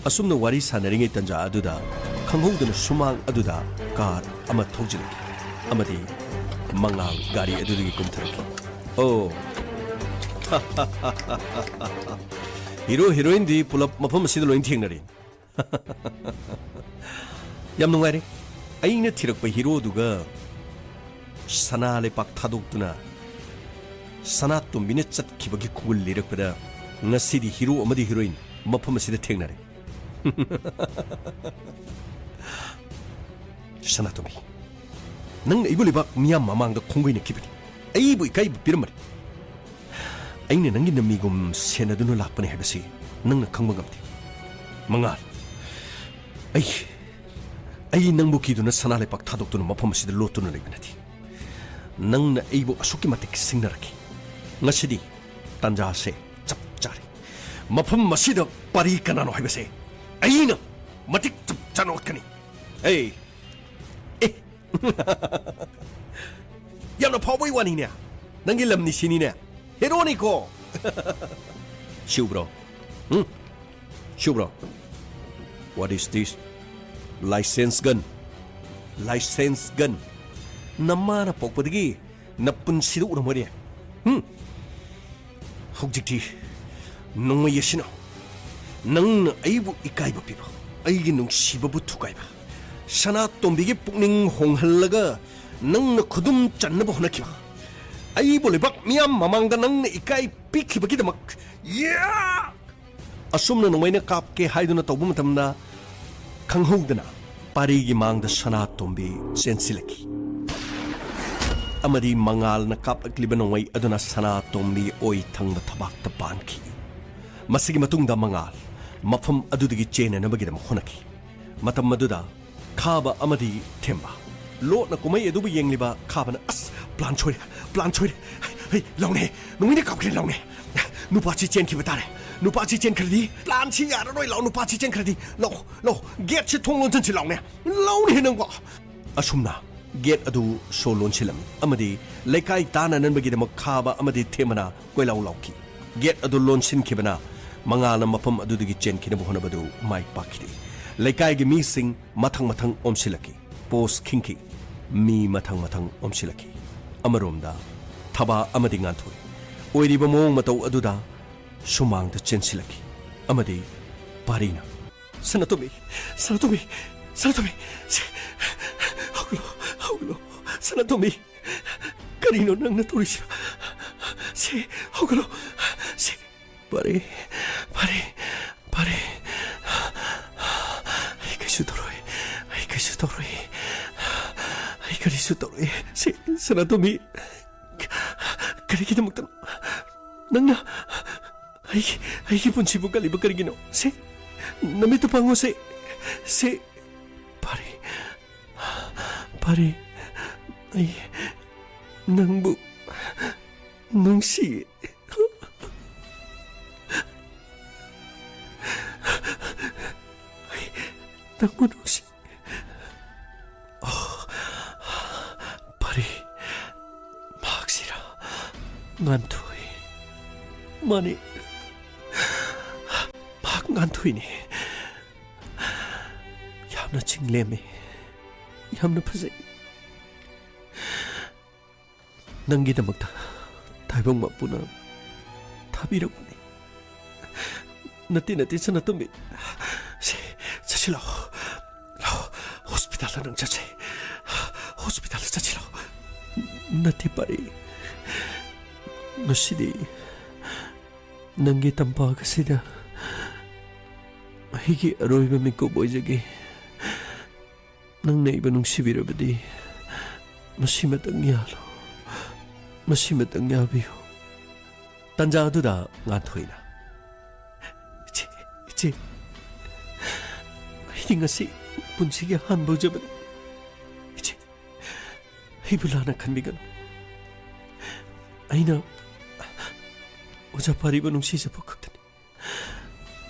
ꯑꯁꯨꯝꯅ ꯋꯥꯔꯤ ꯁꯥꯟꯅꯔꯤꯉꯩ ꯇꯟꯖꯥ ꯑꯗꯨꯗ ꯈꯪꯍꯧꯗꯅ ꯁꯨꯃꯥꯡ ꯑꯗꯨꯗ ꯀꯥꯔ ꯑꯃ ꯊꯧꯖꯤꯜꯂꯛꯈꯤ ꯑꯃꯗꯤ ꯃꯉꯥꯜ ꯒꯥꯔꯤ ꯑꯗꯨꯗꯒꯤ ꯀꯨꯝꯊꯔꯛꯈꯤ꯫ ꯑꯣ, ꯍꯤꯔꯣ ꯍꯤꯔꯣꯏꯟꯗꯤ ꯄꯨꯂꯞ ꯃꯐꯝ ꯑꯁꯤꯗ ꯂꯣꯏꯅ ꯊꯦꯡꯅꯔꯦ꯫ ꯌꯥꯝ ꯅꯨꯡꯉꯥꯏꯔꯦ꯫ ꯑꯩꯅ ꯊꯤꯔꯛꯄ ꯍꯤꯔꯣꯗꯨꯒ ꯁꯅꯥ ꯂꯩꯄꯥꯛ ꯊꯥꯗꯣꯛꯇꯨꯅ ꯁꯅꯥꯇꯣꯝꯕꯤꯅ ꯆꯠꯈꯤꯕꯒꯤ ꯈꯨꯒꯨꯜ ꯂꯤꯔꯛꯄꯗ ꯉꯁꯤꯗꯤ ꯍꯤꯔꯣ ꯑꯃꯗꯤ ꯍꯤꯔꯣꯏꯟ ꯃꯐꯝ ꯑꯁꯤꯗ ꯊꯦꯡꯅꯔꯦ꯫ ꯁꯅꯥꯇꯣꯝꯕꯤ, ꯅꯪꯅ ꯑꯩꯕꯨ ꯂꯩꯕꯥꯛ ꯃꯤꯌꯥꯝ ꯃꯃꯥꯡꯗ ꯈꯣꯡꯒꯣꯏꯅꯈꯤꯕꯅꯤ, ꯑꯩꯕꯨ ꯏꯀꯥꯏꯕ ꯄꯤꯔꯝꯕꯅꯤ꯫ ꯑꯩꯅ ꯅꯪꯒꯤ ꯅꯃꯤꯒꯨꯝ ꯁꯦꯟꯅꯗꯨꯅ ꯂꯥꯛꯄꯅꯤ ꯍꯥꯏꯕꯁꯤ ꯅꯪꯅ ꯈꯪꯕ ꯉꯝꯗꯦ꯫ ꯃꯉꯥꯜ, ꯑꯩ, ꯑꯩ ꯅꯪꯕꯨ ꯀꯤꯗꯨꯅ ꯁꯅꯥ ꯂꯩꯄꯥꯛ ꯊꯥꯗꯣꯛꯇꯨꯅ ꯃꯐꯝ ꯑꯁꯤꯗ ꯂꯣꯠꯇꯨꯅ ꯂꯩꯕ ꯅꯠꯇꯦ꯫ ꯅꯪꯅ ꯑꯩꯕꯨ ꯑꯁꯨꯛꯀꯤ ꯃꯇꯤꯛ ꯁꯤꯡꯅꯔꯛꯈꯤ꯫ ꯉꯁꯤꯗꯤ ꯇꯥꯟꯖꯥꯁꯦ ꯆꯞ ꯆꯥꯔꯦ꯫ ꯃꯐꯝ ꯑꯁꯤꯗ ꯄꯥꯔꯤ ꯀꯅꯥꯅꯣ ꯍꯥꯏꯕꯁꯦ ꯑꯩꯅ ꯃꯇꯤꯛ ꯆꯞ ꯆꯥꯅ ꯎꯠꯀꯅꯤ꯫ ꯑꯦ, ꯑꯦ, ꯌꯥꯝꯅ ꯐꯥꯎꯕꯩ ꯋꯥꯅꯤꯅꯦ꯫ ꯅꯪꯒꯤ ꯂꯝꯅꯤ ꯁꯤꯅꯤꯅꯦ꯫ ꯍꯦꯔꯣꯅꯤꯀꯣ꯫ ꯁꯤꯎꯕ꯭ꯔꯣ? ꯎꯝ? ꯁꯤꯎꯕ꯭ꯔꯣ? What is this? License gun? License gun? ꯅꯃꯥꯅ ꯄꯣꯛꯄꯗꯒꯤ ꯅꯄꯨꯟꯁꯤꯗ ꯎꯔꯝꯃꯣꯏꯅꯦ꯫ ꯎꯝ? ꯍꯧꯖꯤꯛꯇꯤ ꯅꯣꯡꯃꯩ ꯑꯁꯤꯅ ꯅꯪꯅ ꯑꯩꯕꯨ ꯏꯀꯥꯏꯕ ꯄꯤꯕ, ꯑꯩꯒꯤ ꯅꯨꯡꯁꯤꯕꯕꯨ ꯊꯨꯒꯥꯏꯕ, ꯁꯅꯥꯇꯣꯝꯕꯤꯒꯤ ꯄꯨꯛꯅꯤꯡ ꯍꯣꯡꯍꯜꯂꯒ ꯅꯪꯅ ꯈꯨꯗꯨꯝ ꯆꯟꯅꯕ ꯍꯣꯠꯅꯈꯤꯕ, ꯑꯩꯕꯨ ꯂꯩꯕꯥꯛ ꯃꯤꯌꯥꯝ ꯃꯃꯥꯡꯗ ꯅꯪꯅ ꯏꯀꯥꯏ ꯄꯤꯈꯤꯕꯒꯤꯗꯃꯛ, ꯌꯥ! ꯑꯁꯨꯝꯅ ꯅꯣꯡꯃꯩꯅ ꯀꯥꯞꯀꯦ ꯍꯥꯏꯗꯨꯅ ꯇꯧꯕ ꯃꯇꯝꯗ, ꯈꯪꯍꯧꯗꯅ ꯄꯥꯔꯤꯒꯤ ꯃꯥꯡꯗ ꯁꯅꯥꯇꯣꯝꯕꯤ ꯆꯦꯟꯁꯤꯜꯂꯛꯈꯤ꯫ ꯑꯃꯗꯤ ꯃꯉꯥꯜꯅ ꯀꯥꯞꯂꯛꯂꯤꯕ ꯅꯣꯡꯃꯩ ꯑꯗꯨꯅ ꯁꯅꯥꯇꯣꯝꯕꯤ ꯑꯣꯏ ꯊꯪꯕ ꯊꯕꯥꯛꯇ ꯄꯥꯟꯈꯤ꯫ ꯃꯁꯤꯒꯤ ꯃꯇꯨꯡꯗ ꯃꯉꯥꯜ ꯃꯐꯝ ꯑꯗꯨꯗꯒꯤ ꯆꯦꯟꯅꯅꯕꯒꯤꯗꯃꯛ ꯍꯣꯠꯅꯈꯤ꯫ ꯃꯇꯝ ꯑꯗꯨꯗ ꯈꯥꯕ ꯑꯃꯗꯤ ꯊꯦꯝꯕ ꯂꯣꯠꯅ ꯀꯨꯝꯍꯩ ꯑꯗꯨꯕꯨ ꯌꯦꯡꯂꯤꯕ ꯈꯥꯕꯅ, "ꯑꯁ, ꯄ꯭ꯂꯥꯟ ꯁꯣꯏꯔꯦ, ꯄ꯭ꯂꯥꯟ ꯁꯣꯏꯔꯦ꯫ ꯍꯩ, ꯂꯥꯎꯅꯦ, ꯅꯣꯡꯃꯩꯅ ꯀꯥꯞꯈ꯭ꯔꯦ, ꯂꯥꯎꯅꯦ꯫ ꯅꯨꯄꯥꯁꯤ ꯆꯦꯟꯈꯤꯕ ꯇꯥꯔꯦ꯫ ꯅꯨꯄꯥꯁꯤ ꯆꯦꯟꯈ꯭ꯔꯗꯤ ꯄ꯭ꯂꯥꯟꯁꯤ ꯌꯥꯔꯔꯣꯏ, ꯂꯥꯎ, ꯅꯨꯄꯥꯁꯤ ꯆꯦꯟꯈ꯭ꯔꯗꯤ꯫ ꯂꯥꯎ, ꯂꯥꯎ, ꯒꯦꯠꯁꯤ ꯊꯣꯡ ꯂꯣꯟꯁꯤꯟꯁꯤ, ꯂꯥꯎꯅꯦ꯫ ꯂꯥꯎꯅꯦ ꯅꯪꯕꯣ꯫" ꯑꯁꯨꯝꯅ ꯒꯦꯠ ꯑꯗꯨ ꯁꯣ ꯂꯣꯟꯁꯤꯜꯂꯝꯃꯤ ꯑꯃꯗꯤ ꯂꯩꯀꯥꯏ ꯇꯥꯟꯅꯅꯕꯒꯤꯗꯃꯛ ꯈꯥꯕ ꯑꯃꯗꯤ ꯊꯦꯝꯕꯅ ꯀꯣꯏꯂꯥꯎ ꯂꯥꯎꯈꯤ꯫ ꯒꯦꯠ ꯑꯗꯨ ꯂꯣꯟꯁꯤꯟꯈꯤꯕꯅ ꯃꯉꯥꯜꯅ ꯃꯐꯝ ꯑꯗꯨꯗꯒꯤ ꯆꯦꯟꯈꯤꯅꯕ ꯍꯣꯠꯅꯕꯗꯨ ꯃꯥꯏ ꯄꯥꯛꯈꯤꯗꯦ꯫ ꯂꯩꯀꯥꯏꯒꯤ ꯃꯤꯁꯤꯡ ꯃꯊꯪ ꯃꯊꯪ ꯑꯣꯝꯁꯤꯜꯂꯛꯈꯤ꯫ ꯄꯣꯁ ꯈꯤꯡꯈꯤ꯫ ꯃꯤ ꯃꯊꯪ ꯃꯊꯪ ꯑꯣꯝꯁꯤꯜꯂꯛꯈꯤ꯫ ꯑꯃꯔꯣꯝꯗ ꯊꯕꯥ ꯑꯃꯗꯤ ꯉꯥꯟꯊꯣꯏ ꯑꯣꯏꯔꯤꯕ ꯃꯑꯣꯡ ꯃꯇꯧ ꯑꯗꯨꯗ ꯁꯨꯃꯥꯡꯗ ꯆꯦꯟꯁꯤꯜꯂꯛꯈꯤ ꯑꯃꯗꯤ ꯄꯥꯔꯤꯅ, "ꯁꯅꯥꯇꯣꯝꯕꯤ, ꯁꯅꯥꯇꯣꯝꯕꯤ, ꯁꯅꯥꯇꯣꯝꯕꯤ, ꯁꯦ, ꯍꯧꯒꯠꯂꯣ, ꯍꯧꯒꯠꯂꯣ, ꯁꯅꯥꯇꯣꯝꯕꯤ, ꯀꯔꯤꯅꯣ ꯅꯪꯅ ꯇꯧꯔꯤꯁꯤꯕꯣ? ꯁꯦ, ꯍꯧꯒꯠꯂꯣ, ꯁꯦ꯫" "ꯐꯔꯦ, ꯐꯔꯦ, ꯐꯔꯦ꯫ ꯑꯩ ꯀꯩꯁꯨ ꯇꯧꯔꯣꯏ, ꯑꯩ ꯀꯩꯁꯨ ꯇꯧꯔꯣꯏ, ꯑꯩ ꯀꯔꯤꯁꯨ ꯇꯧꯔꯣꯏ꯫ ꯁꯦ, ꯁꯅꯥꯇꯣꯝꯕꯤ, ꯀꯔꯤꯒꯤꯗꯃꯛꯇꯅꯣ ꯅꯪꯅ ꯑꯩꯒꯤ, ꯑꯩꯒꯤ ꯄꯨꯟꯁꯤꯕꯨ ꯀꯜꯂꯤꯕ ꯀꯔꯤꯒꯤꯅꯣ? ꯁꯦ, ꯅꯃꯤꯠꯇꯨ ꯄꯥꯡꯉꯨ, ꯁꯦ, ꯁꯦ꯫" "ꯐꯔꯦ, ꯐꯔꯦ, ꯑꯩ ꯅꯪꯕꯨ ꯅꯨꯡꯁꯤ꯫ ꯑꯩ ꯅꯪꯕꯨ ꯅꯨꯡꯁꯤ꯫" "ꯑꯣ, ꯐꯔꯦ꯫ ꯃꯍꯥꯛꯁꯤꯔꯥ? ꯉꯥꯟꯊꯣꯏ꯫ ꯃꯥꯅꯤ, ꯃꯍꯥꯛ ꯉꯥꯟꯊꯣꯏꯅꯤ꯫ ꯌꯥꯝꯅ ꯆꯤꯡꯂꯦꯝꯃꯤ꯫ ꯌꯥꯝꯅ ꯐꯖꯩ꯫ ꯅꯪꯒꯤꯗꯃꯛꯇ ꯇꯥꯏꯕꯪ ꯃꯄꯨꯅ ꯊꯥꯕꯤꯔꯛꯄꯅꯤ꯫" "ꯅꯠꯇꯦ, ꯅꯠꯇꯦ, ꯁꯅꯥꯇꯣꯝꯕꯤ꯫ ꯁꯦ, ꯆꯠꯁꯤ ꯂꯥꯛꯑꯣ꯫ ꯂꯥꯛꯑꯣ, ꯍꯣꯁꯄꯤꯇꯥꯜꯗ ꯅꯪ ꯆꯠꯁꯦ꯫ ꯍꯣꯁꯄꯤꯇꯥꯜꯗ ꯆꯠꯁꯤ ꯂꯥꯛꯑꯣ꯫" "ꯅꯠꯇꯦ, ꯄꯥꯔꯤ꯫ ꯉꯁꯤꯗꯤ ꯅꯪꯒꯤ ꯇꯝꯄꯥꯛ ꯑꯁꯤꯗ ꯑꯩꯒꯤ ꯑꯔꯣꯏꯕ ꯃꯤꯀꯨꯞ ꯑꯣꯏꯖꯒꯦ꯫ ꯅꯪꯅ ꯑꯩꯕꯨ ꯅꯨꯡꯁꯤꯕꯤꯔꯕꯗꯤ ꯃꯁꯤꯃꯇꯪ ꯌꯥꯍꯜꯂꯣ꯫" ꯃꯁꯤꯃꯇꯪ ꯌꯥꯕꯤꯌꯨ꯫ ꯇꯟꯖꯥ ꯑꯗꯨꯗ ꯉꯥꯟꯊꯣꯏꯅ, "ꯏꯆꯦ, ꯏꯆꯦ, ꯑꯩꯗꯤ ꯉꯁꯤ ꯄꯨꯟꯁꯤꯒꯤ ꯑꯍꯥꯟꯕ ꯎꯖꯕꯅꯤ꯫ ꯏꯆꯦ, ꯑꯩꯕꯨ ꯂꯥꯟꯅ ꯈꯟꯕꯤꯒꯅꯨ꯫ ꯑꯩꯅ ꯑꯣꯖꯥ ꯄꯥꯔꯤꯕꯨ ꯅꯨꯡꯁꯤꯖꯕ ꯈꯛꯇꯅꯤ꯫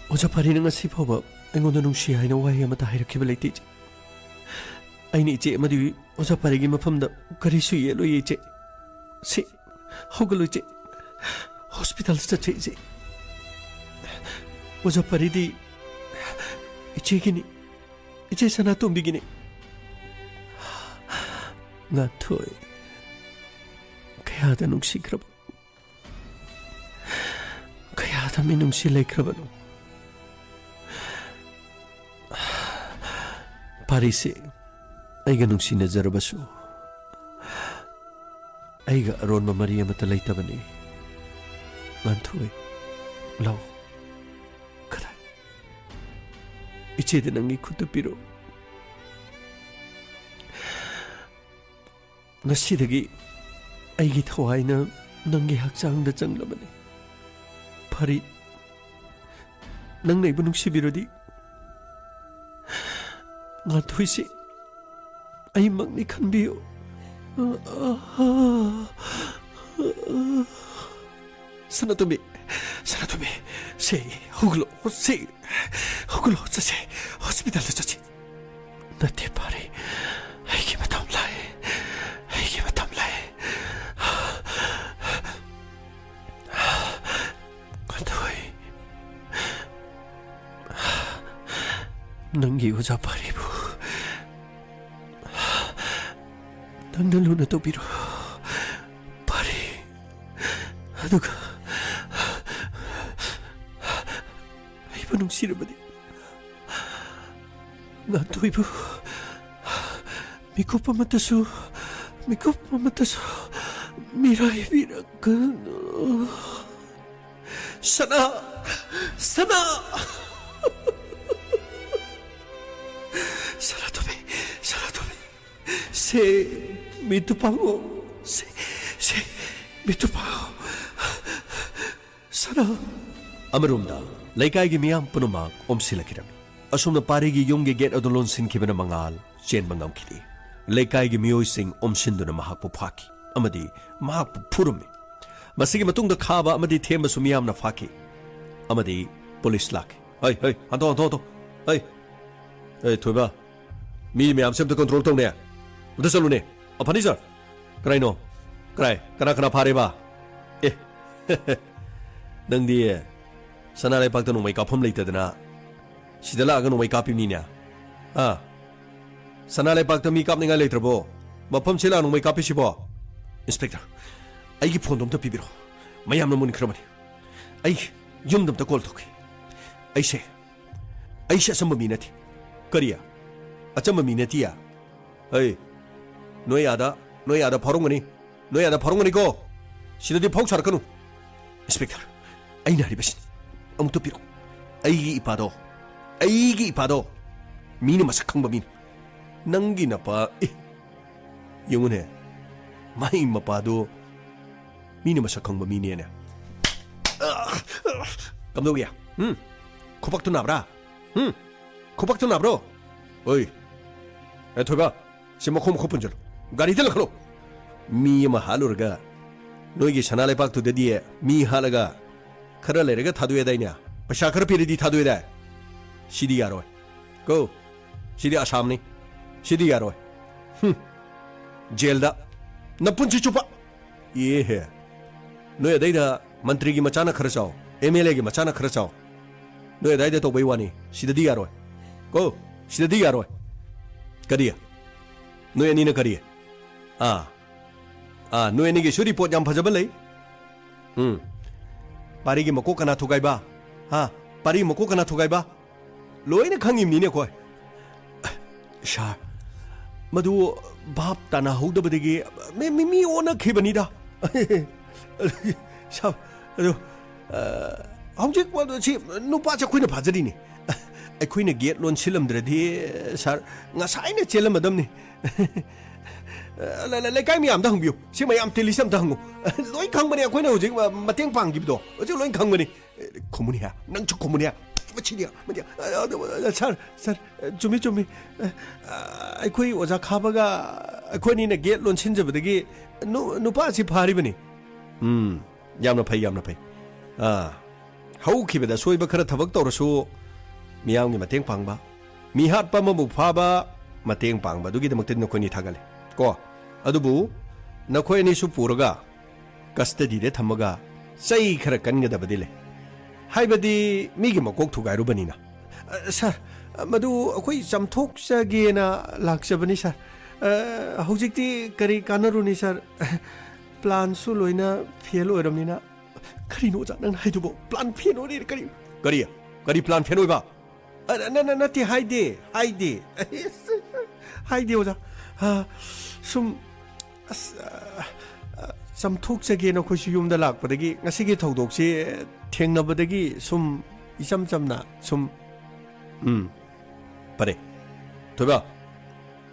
ꯑꯣꯖꯥ ꯄꯥꯔꯤꯅ ꯉꯁꯤ ꯐꯥꯎꯕ ꯑꯩꯉꯣꯟꯗ ꯅꯨꯡꯁꯤ ꯍꯥꯏꯅ ꯋꯥꯍꯩ ꯑꯃꯠꯇ ꯍꯥꯏꯔꯛꯈꯤꯕ ꯂꯩꯇꯦ, ꯏꯆꯦ꯫ ꯑꯩꯅ ꯏꯆꯦ ꯑꯃꯗꯤ ꯑꯣꯖꯥ ꯄꯥꯔꯤꯒꯤ ꯃꯐꯝꯗ ꯀꯔꯤꯁꯨ ꯌꯦꯠꯂꯣꯏꯌꯦ, ꯏꯆꯦ꯫ ꯁꯤ, ꯍꯧꯒꯠꯂꯣ, ꯏꯆꯦ꯫ ꯍꯣꯁꯄꯤꯇꯥꯜꯗ ꯆꯠꯁꯦ, ꯏꯆꯦ꯫ ꯑꯣꯖꯥ ꯄꯥꯔꯤꯗꯤ ꯏꯆꯦꯒꯤꯅꯤ, ꯏꯆꯦ ꯁꯅꯥꯇꯣꯝꯕꯤꯒꯤꯅꯤ꯫" ꯉꯥꯟꯊꯣꯏ, ꯀꯌꯥꯗ ꯅꯨꯡꯁꯤꯈ꯭ꯔꯕ, ꯀꯌꯥꯗ ꯃꯤꯅꯨꯡꯁꯤ ꯂꯩꯈ꯭ꯔꯕꯅꯣ꯫ ꯄꯥꯔꯤꯁꯦ ꯑꯩꯒ ꯅꯨꯡꯁꯤꯅꯖꯔꯕꯁꯨ, ꯑꯩꯒ ꯑꯔꯣꯟꯕ ꯃꯔꯤ ꯑꯃꯠꯇ ꯂꯩꯇꯕꯅꯤ꯫ ꯉꯥꯟꯊꯣꯏ, ꯂꯥꯛꯑꯣ꯫ ꯀꯗꯥꯏ? ꯏꯆꯦꯗ ꯅꯪꯒꯤ ꯈꯨꯠꯇꯨ ꯄꯤꯔꯛꯎ꯫ ꯉꯁꯤꯗꯒꯤ ꯑꯩꯒꯤ ꯊꯋꯥꯏꯅ ꯅꯪꯒꯤ ꯍꯛꯆꯥꯡꯗ ꯆꯪꯂꯕꯅꯤ꯫ ꯐꯔꯤ, ꯅꯪꯅ ꯑꯩꯕꯨ ꯅꯨꯡꯁꯤꯕꯤꯔꯗꯤ, ꯉꯥꯟꯊꯣꯏꯁꯤ ꯑꯩꯃꯛꯅꯤ ꯈꯟꯕꯤꯌꯨ꯫ ꯁꯅꯥꯇꯣꯝꯕꯤ, ꯁꯅꯥꯇꯣꯝꯕꯤ, ꯁꯦ, ꯍꯧꯒꯠꯂꯣ, ꯁꯦ, ꯍꯧꯒꯠꯂꯣ, ꯆꯠꯁꯦ, ꯍꯣꯁꯄꯤꯇꯥꯜꯗ ꯆꯠꯁꯦ꯫ ꯅꯠꯇꯦ, ꯄꯥꯔꯤ, ꯑꯩꯒꯤ ꯃꯇꯝ ꯂꯥꯛꯑꯦ, ꯑꯩꯒꯤ ꯃꯇꯝ ꯂꯥꯛꯑꯦ꯫ ꯉꯥꯟꯊꯣꯏ, ꯅꯪꯒꯤ ꯑꯣꯖꯥ ꯄꯥꯔꯤꯕꯨ ꯅꯪꯅ ꯂꯨꯅ ꯇꯧꯕꯤꯔꯣ, ꯄꯥꯔꯤ꯫ ꯑꯗꯨꯒ ꯑꯩꯕꯨ ꯅꯨꯡꯁꯤꯔꯕꯗꯤ, ꯉꯥꯟꯊꯣꯏꯕꯨ ꯃꯤꯀꯨꯞ ꯑꯃꯠꯇꯁꯨ, ꯃꯤꯀꯨꯞ ꯑꯃꯠꯇꯁꯨ ꯃꯤꯔꯥꯏꯕꯤꯔꯛꯀꯅꯨ꯫ ꯁꯅꯥ! ꯁꯅꯥ! ꯁꯅꯥꯇꯣꯝꯕꯤ! ꯁꯅꯥꯇꯣꯝꯕꯤ! ꯁꯦ, ꯃꯤꯠꯇꯨ ꯄꯥꯡꯉꯣ꯫ ꯁꯦ, ꯁꯦ, ꯃꯤꯠꯇꯨ ꯄꯥꯡꯉꯨ꯫ ꯁꯅꯥ꯫ ꯑꯃꯔꯣꯝꯗ ꯂꯩꯀꯥꯏꯒꯤ ꯃꯤꯌꯥꯝ ꯄꯨꯝꯅꯃꯛ ꯑꯣꯝꯁꯤꯜꯂꯛꯈꯤꯔꯝꯃꯤ꯫ ꯑꯁꯨꯝꯅ ꯄꯥꯔꯤꯒꯤ ꯌꯨꯝꯒꯤ ꯒꯦꯠ ꯑꯗꯨ ꯂꯣꯟꯁꯤꯟꯈꯤꯕꯅ ꯃꯉꯥꯜ ꯆꯦꯟꯕ ꯉꯝꯈꯤꯗꯦ꯫ ꯂꯩꯀꯥꯏꯒꯤ ꯃꯤꯑꯣꯏꯁꯤꯡ ꯑꯣꯝꯁꯤꯟꯗꯨꯅ ꯃꯍꯥꯛꯄꯨ ꯐꯥꯈꯤ ꯑꯃꯗꯤ ꯃꯍꯥꯛꯄꯨ ꯐꯨꯔꯝꯃꯤ꯫ ꯃꯁꯤꯒꯤ ꯃꯇꯨꯡꯗ ꯈꯥꯕ ꯑꯃꯗꯤ ꯊꯦꯝꯕꯁꯨ ꯃꯤꯌꯥꯝꯅ ꯐꯥꯈꯤ ꯑꯃꯗꯤ ꯄꯨꯂꯤꯁ ꯂꯥꯛꯈꯤ꯫ "ꯍꯩ, ꯍꯩ, ꯍꯟꯊꯣ, ꯍꯟꯊꯣ, ꯍꯟꯊꯣ꯫ ꯍꯩ, ꯑꯦ, ꯊꯣꯏꯕ, ꯃꯤ ꯃꯌꯥꯝꯁꯦ ꯑꯝꯇ ꯀꯟꯇ꯭ꯔꯣꯜ ꯇꯧꯅꯦ꯫ ꯑꯝꯇ ꯆꯠꯂꯨꯅꯦ꯫ ꯑ, ꯐꯔꯅꯤꯆꯔ, ꯀꯔꯥꯏꯅꯣ? ꯀꯔꯥꯏ? ꯀꯅꯥ, ꯀꯅꯥ ꯐꯥꯔꯦꯕ? ꯑꯦ, ꯅꯪꯗꯤ ꯁꯅꯥ ꯂꯩꯄꯥꯛꯇ ꯅꯣꯡꯃꯩ ꯀꯥꯞꯐꯝ ꯂꯩꯇꯗꯅ ꯁꯤꯗ ꯂꯥꯛꯑꯒ ꯅꯣꯡꯃꯩ ꯀꯥꯞꯄꯤꯕꯅꯤꯅꯦ꯫ ꯑꯥ, ꯁꯅꯥ ꯂꯩꯄꯥꯛꯇ ꯃꯤ ꯀꯥꯞꯅꯤꯡꯉꯥꯏ ꯂꯩꯇ꯭ꯔꯕꯣ? ꯃꯐꯝꯁꯤ ꯂꯥꯛ ꯅꯣꯡꯃꯩ ꯀꯥꯞꯄꯤꯁꯤꯕꯣ?" "ꯏꯟꯁꯄꯦꯛꯇꯔ, ꯑꯩꯒꯤ ꯐꯣꯟꯗꯣ ꯑꯝꯇ ꯄꯤꯕꯤꯔꯣ꯫ ꯃꯌꯥꯝꯅ ꯃꯨꯟꯈ꯭ꯔꯕꯅꯤ꯫ ꯑꯩ ꯌꯨꯝꯗ ꯑꯝꯇ ꯀꯣꯜ ꯇꯧꯒꯦ꯫ ꯑꯩꯁꯦ, ꯑꯩꯁꯦ ꯑꯆꯝꯕ ꯃꯤ ꯅꯠꯇꯦ꯫" "ꯀꯔꯤ? ꯑꯆꯝꯕ ꯃꯤ ꯅꯠꯇꯤꯌꯦ?" "ꯑꯩ, ꯅꯣꯏ ꯑꯥꯗ, ꯅꯣꯏ ꯑꯥꯗ ꯐꯥꯎꯔꯝꯒꯅꯤ꯫ ꯅꯣꯏ ꯑꯥꯗ ꯐꯥꯎꯔꯝꯒꯅꯤꯀꯣ꯫ ꯁꯤꯗꯗꯤ ꯐꯥꯎ ꯁꯥꯔꯛꯀꯅꯨ꯫" "ꯏꯟꯁꯄꯦꯛꯇꯔ, ꯑꯩꯅ ꯍꯥꯏꯔꯤꯕꯁꯤꯅꯤ꯫ ꯑꯃꯨꯛꯇ ꯄꯤꯔꯛꯎ꯫ ꯑꯩꯒꯤ ꯏꯄꯥꯗꯣ, ꯑꯩꯒꯤ ꯏꯄꯥꯗꯣ ꯃꯤꯅ ꯃꯁꯛ ꯈꯪꯕ ꯃꯤꯅꯤ꯫ ꯅꯪꯒꯤ ꯅꯄꯥ, ꯑꯦ, ꯌꯦꯡꯉꯨꯅꯦ, ꯃꯥꯏ ꯃꯄꯥꯗꯣ ꯃꯤꯅ ꯃꯁꯛ ꯈꯪꯕ ꯃꯤꯅꯦꯅꯦ꯫" "ꯀꯝꯗꯧꯒꯦ? ꯎꯝ? ꯈꯨꯕꯥꯛꯇꯨ ꯅꯥꯕ꯭ꯔꯥ? ꯎꯝ? ꯈꯨꯕꯥꯛꯇꯨ ꯅꯥꯕ꯭ꯔꯣ? ꯑꯣꯏ, ꯑꯦ, ꯊꯣꯏꯕ, ꯁꯤ ꯃꯈꯣꯡ ꯃꯈꯨꯠ ꯄꯨꯟꯁꯤꯜꯂꯨ꯫ ꯒꯥꯔꯤꯗ ꯂꯪꯈꯠꯂꯨ꯫ ꯃꯤ ꯑꯃ ꯍꯥꯠꯂꯨꯔꯒ ꯅꯣꯏꯒꯤ ꯁꯅꯥ ꯂꯩꯄꯥꯛꯇꯨꯗꯗꯤ ꯃꯤ ꯍꯥꯠꯂꯒ ꯈꯔ ꯂꯩꯔꯒ ꯊꯥꯗꯣꯛꯑꯦꯗꯥꯏꯅꯦ? ꯄꯩꯁꯥ ꯈꯔ ꯄꯤꯔꯗꯤ ꯊꯥꯗꯣꯛꯑꯦꯗꯥꯏ? ꯁꯤꯗꯤ ꯌꯥꯔꯣꯏ꯫ ꯀꯣ, ꯁꯤꯗꯤ ꯑꯁꯥꯝꯅꯤ꯫ ꯁꯤꯗꯤ ꯌꯥꯔꯣꯏ꯫ ꯍꯨꯝ꯫ ꯖꯦꯜꯗ꯫ ꯅꯄꯨꯟꯁꯤ ꯆꯨꯞꯄ꯫ ꯑꯦꯍꯦ꯫ ꯅꯣꯏ ꯑꯗꯩꯗ ꯃꯟꯇ꯭ꯔꯤꯒꯤ ꯃꯆꯥꯅ ꯈꯔ ꯆꯥꯎ, ꯑꯦꯝ ꯑꯦꯜ ꯑꯦꯒꯤ ꯃꯆꯥꯅ ꯈꯔ ꯆꯥꯎ꯫ ꯅꯣꯏ ꯑꯗꯥꯏꯗ ꯇꯧꯕꯩ ꯋꯥꯅꯤ, ꯁꯤꯗꯗꯤ ꯌꯥꯔꯣꯏ꯫ ꯀꯣ, ꯁꯤꯗꯗꯤ ꯌꯥꯔꯣꯏ꯫ ꯀꯔꯤ? ꯅꯣꯏ ꯑꯅꯤꯅ ꯀꯔꯤ? ꯑꯥ, ꯑꯥ, ꯅꯣꯏ ꯑꯅꯤꯒꯤꯁꯨ ꯔꯤꯄꯣꯔꯠ ꯌꯥꯝ ꯐꯖꯕ ꯂꯩ꯫ ꯎꯝ꯫ ꯄꯥꯔꯤꯒꯤ ꯃꯀꯣꯛ ꯀꯅꯥ ꯊꯨꯒꯥꯏꯕ? ꯍꯥ? ꯄꯥꯔꯤ ꯃꯀꯣꯛ ꯀꯅꯥ ꯊꯨꯒꯥꯏꯕ? ꯂꯣꯏꯅ ꯈꯪꯉꯤꯕꯅꯤꯅꯦ ꯑꯩꯈꯣꯏ꯫ ꯁꯥꯔ, ꯃꯗꯨ ꯚꯥꯞ ꯇꯥꯅꯍꯧꯗꯕꯗꯒꯤ ꯃꯤ, ꯃꯤ, ꯃꯤ ꯑꯣꯟꯅꯈꯤꯕꯅꯤꯗ꯫ ꯁꯥꯔ, ꯑꯗꯨ, ꯑ, ꯍꯧꯖꯤꯛ ꯁꯤ ꯅꯨꯄꯥꯁꯦ ꯑꯩꯈꯣꯏꯅ ꯐꯥꯖꯔꯤꯅꯤ꯫ ꯑꯩꯈꯣꯏꯅ ꯒꯦꯠ ꯂꯣꯟꯁꯤꯜꯂꯝꯗ꯭ꯔꯗꯤ, ꯁꯥꯔ, ꯉꯁꯥꯏꯅ ꯆꯦꯜꯂꯝꯃꯗꯝꯅꯤ꯫ ꯑ, ꯂ-, ꯂ-, ꯂꯩꯀꯥꯏ ꯃꯌꯥꯝꯗ ꯍꯪꯕꯤꯌꯨ꯫ ꯁꯤ ꯃꯌꯥꯝ ꯇꯤꯜꯂꯤꯁꯤ ꯑꯝꯇ ꯍꯪꯉꯨ꯫ ꯂꯣꯏ ꯈꯪꯕꯅꯦ ꯑꯩꯈꯣꯏꯅ ꯍꯧꯖꯤꯛ, ꯑ, ꯃꯇꯦꯡ ꯄꯥꯡꯈꯤꯕꯗꯣ꯫ ꯍꯧꯖꯤꯛ ꯂꯣꯏ ꯈꯪꯕꯅꯤ꯫ ꯑꯦ, ꯈꯨꯝꯃꯨꯅꯦ ꯍꯥ? ꯅꯪꯁꯨ ꯈꯨꯝꯃꯨꯅꯦ ꯍꯥ? ꯃꯁꯤꯗꯤ, ꯃꯁꯤ, ꯑ, ꯑ, ꯑ, ꯁꯥꯔ, ꯁꯥꯔ, ꯑ, ꯆꯨꯝꯃꯤ, ꯆꯨꯝꯃꯤ꯫ ꯑ, ꯑ, ꯑꯩꯈꯣꯏ ꯑꯣꯖꯥ ꯈꯥꯕꯒ ꯑꯩꯈꯣꯏꯅꯤꯅ ꯒꯦꯠ ꯂꯣꯟꯁꯤꯟꯖꯕꯗꯒꯤ ꯅꯨ-, ꯅꯨꯄꯥꯁꯤ ꯐꯥꯔꯤꯕꯅꯤ꯫ ꯎꯝ, ꯌꯥꯝꯅ ꯐꯩ, ꯌꯥꯝꯅ ꯐꯩ꯫ ꯑꯥ, ꯍꯧꯈꯤꯕꯗ ꯑꯁꯣꯏꯕ ꯈꯔ ꯊꯕꯛ ꯇꯧꯔꯁꯨ ꯃꯤꯌꯥꯝꯒꯤ ꯃꯇꯦꯡ ꯄꯥꯡꯕ, ꯃꯤꯍꯥꯠꯄ ꯑꯃꯕꯨ ꯐꯥꯕ ꯃꯇꯦꯡ ꯄꯥꯡꯕ, ꯑꯗꯨꯒꯤꯗꯃꯛꯇꯗꯤ ꯅꯈꯣꯏꯅꯤ ꯊꯥꯒꯠꯂꯦ ꯀꯣ꯫ ꯑꯗꯨꯕꯨ ꯅꯈꯣꯏ ꯑꯅꯤꯁꯨ ꯄꯨꯔꯒ ꯀꯁꯇꯗꯤꯗ ꯊꯝꯃꯒ ꯆꯩ ꯈꯔ ꯀꯟꯒꯗꯕꯗꯤ ꯂꯩ꯫ ꯍꯥꯏꯕꯗꯤ ꯃꯤꯒꯤ ꯃꯀꯣꯛ ꯊꯨꯒꯥꯏꯔꯨꯕꯅꯤꯅ꯫ ꯑ, ꯁꯥꯔ, ꯃꯗꯨ ꯑꯩꯈꯣꯏ ꯆꯥꯝꯊꯣꯛꯆꯒꯦꯅ ꯂꯥꯛꯆꯕꯅꯤ, ꯁꯥꯔ꯫ ꯑ, ꯍꯧꯖꯤꯛꯇꯤ ꯀꯔꯤ ꯀꯥꯟꯅꯔꯨꯅꯤ, ꯁꯥꯔ? ꯄ꯭ꯂꯥꯟꯁꯨ ꯂꯣꯏꯅ ꯐꯦꯜ ꯑꯣꯏꯔꯕꯅꯤꯅ꯫ ꯀꯔꯤꯅꯣ ꯑꯣꯖꯥ ꯅꯪꯅ ꯍꯥꯏꯗꯨꯕꯣ? ꯄ꯭ꯂꯥꯟ ꯐꯦꯜ ꯑꯣꯏꯔꯦ ꯀꯔꯤ? ꯀꯔꯤ? ꯀꯔꯤ ꯄ꯭ꯂꯥꯟ ꯐꯦꯜ ꯑꯣꯏꯕ? ꯑ, ꯅ-, ꯅ-, ꯅꯠꯇꯦ, ꯍꯥꯏꯗꯦ, ꯍꯥꯏꯗꯦ꯫ ꯍꯥꯏꯗꯦ, ꯑꯣꯖꯥ꯫ ꯑ, ꯁꯨꯝ, ꯑꯁ, ꯑ, ꯑ, ꯆꯥꯝꯊꯣꯛꯆꯒꯦꯅ ꯑꯩꯈꯣꯏꯁꯨ ꯌꯨꯝꯗ ꯂꯥꯛꯄꯗꯒꯤ ꯉꯁꯤꯒꯤ ꯊꯧꯗꯣꯛꯁꯤ ꯊꯦꯡꯅꯕꯗꯒꯤ ꯁꯨꯝ ꯏꯆꯝ ꯆꯝꯅ ꯁꯨꯝ, ꯎꯝ, ꯐꯔꯦ꯫ ꯊꯣꯏꯕ,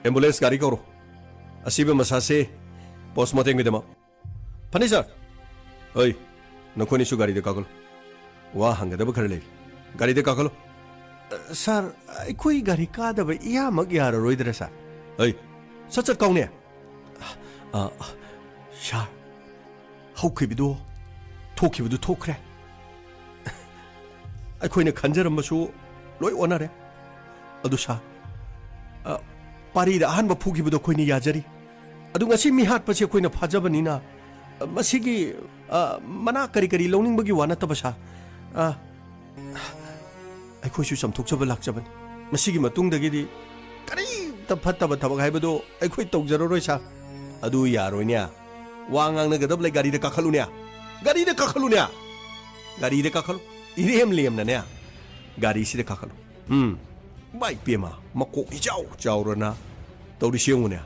ꯑꯦꯝꯕꯨꯂꯦꯟꯁ ꯒꯥꯔꯤ ꯀꯧꯔꯣ꯫ ꯑꯁꯤꯕ ꯃꯁꯥꯁꯦ ꯄꯣꯁꯃꯣꯔꯇꯦꯝꯒꯤꯗꯃꯛ꯫ ꯐꯅꯤ, ꯁꯥꯔ꯫ ꯑꯩ, ꯅꯈꯣꯏꯅꯤꯁꯨ ꯒꯥꯔꯤꯗ ꯀꯥꯈꯠꯂꯨ꯫ ꯋꯥ ꯍꯪꯒꯗꯕ ꯈꯔ ꯂꯩ꯫ ꯒꯥꯔꯤꯗ ꯀꯥꯈꯠꯂꯨ꯫ ꯑ, ꯁꯥꯔ, ꯑꯩꯈꯣꯏ ꯒꯥꯔꯤ ꯀꯥꯗꯕ ꯏꯌꯥꯃꯛ ꯌꯥꯔꯔꯣꯏꯗ꯭ꯔꯥ, ꯁꯥꯔ? ꯑꯩ, ꯁꯠ ꯁꯠ ꯀꯥꯎꯅꯦ꯫ ꯑ, ꯁꯥꯔ, ꯍꯧꯈꯤꯕꯗꯨ, ꯊꯣꯛꯈꯤꯕꯗꯨ ꯊꯣꯛꯈ꯭ꯔꯦ꯫ ꯑꯩꯈꯣꯏꯅ ꯈꯟꯖꯔꯝꯕꯁꯨ ꯂꯣꯏ ꯑꯣꯟꯅꯔꯦ꯫ ꯑꯗꯨ ꯁꯥꯔ, ꯑ, ꯄꯥꯔꯤꯗ ꯑꯍꯥꯟꯕ ꯐꯨꯈꯤꯕꯗꯣ ꯑꯩꯈꯣꯏꯅ ꯌꯥꯖꯔꯤ꯫ ꯑꯗꯨ ꯉꯁꯤ ꯃꯤ ꯍꯥꯠꯄꯁꯦ ꯑꯩꯈꯣꯏꯅ ꯐꯥꯖꯕꯅꯤꯅ, ꯑ, ꯃꯁꯤꯒꯤ, ꯑ, ꯃꯅꯥ ꯀꯔꯤ ꯀꯔꯤ ꯂꯧꯅꯤꯡꯕꯒꯤ ꯋꯥ ꯅꯠꯇꯕ ꯁꯥꯔ꯫ ꯑ, ꯑꯩꯈꯣꯏꯁꯨ ꯆꯥꯝꯊꯣꯛꯆꯕ ꯂꯥꯛꯆꯕꯅꯤ꯫ ꯃꯁꯤꯒꯤ ꯃꯇꯨꯡꯗꯒꯤꯗꯤ ꯀꯔꯤꯝꯇ ꯐꯠꯇꯕ ꯊꯕꯛ ꯍꯥꯏꯕꯗꯣ ꯑꯩꯈꯣꯏ ꯇꯧꯖꯔꯔꯣꯏ ꯁꯥꯔ꯫ ꯑꯗꯨ ꯌꯥꯔꯣꯏꯅꯦ꯫ ꯋꯥ ꯉꯥꯡꯅꯒꯗꯕ ꯂꯩ, ꯒꯥꯔꯤꯗ ꯀꯥꯈꯠꯂꯨꯅꯦ꯫ ꯒꯥꯔꯤꯗ ꯀꯥꯈꯠꯂꯨꯅꯦ꯫ ꯒꯥꯔꯤꯗ ꯀꯥꯈꯠꯂꯨ꯫ ꯏꯔꯦꯝ ꯂꯦꯝꯅꯅꯦ꯫ ꯒꯥꯔꯤꯁꯤꯗ ꯀꯥꯈꯠꯂꯨ꯫ ꯎꯝ꯫ ꯏꯃꯥ ꯏꯄꯦꯝꯃ, ꯃꯀꯣꯛ ꯏꯆꯥꯎ ꯆꯥꯎꯔꯅ ꯇꯧꯔꯤꯁꯤ ꯌꯦꯡꯉꯨꯅꯦ꯫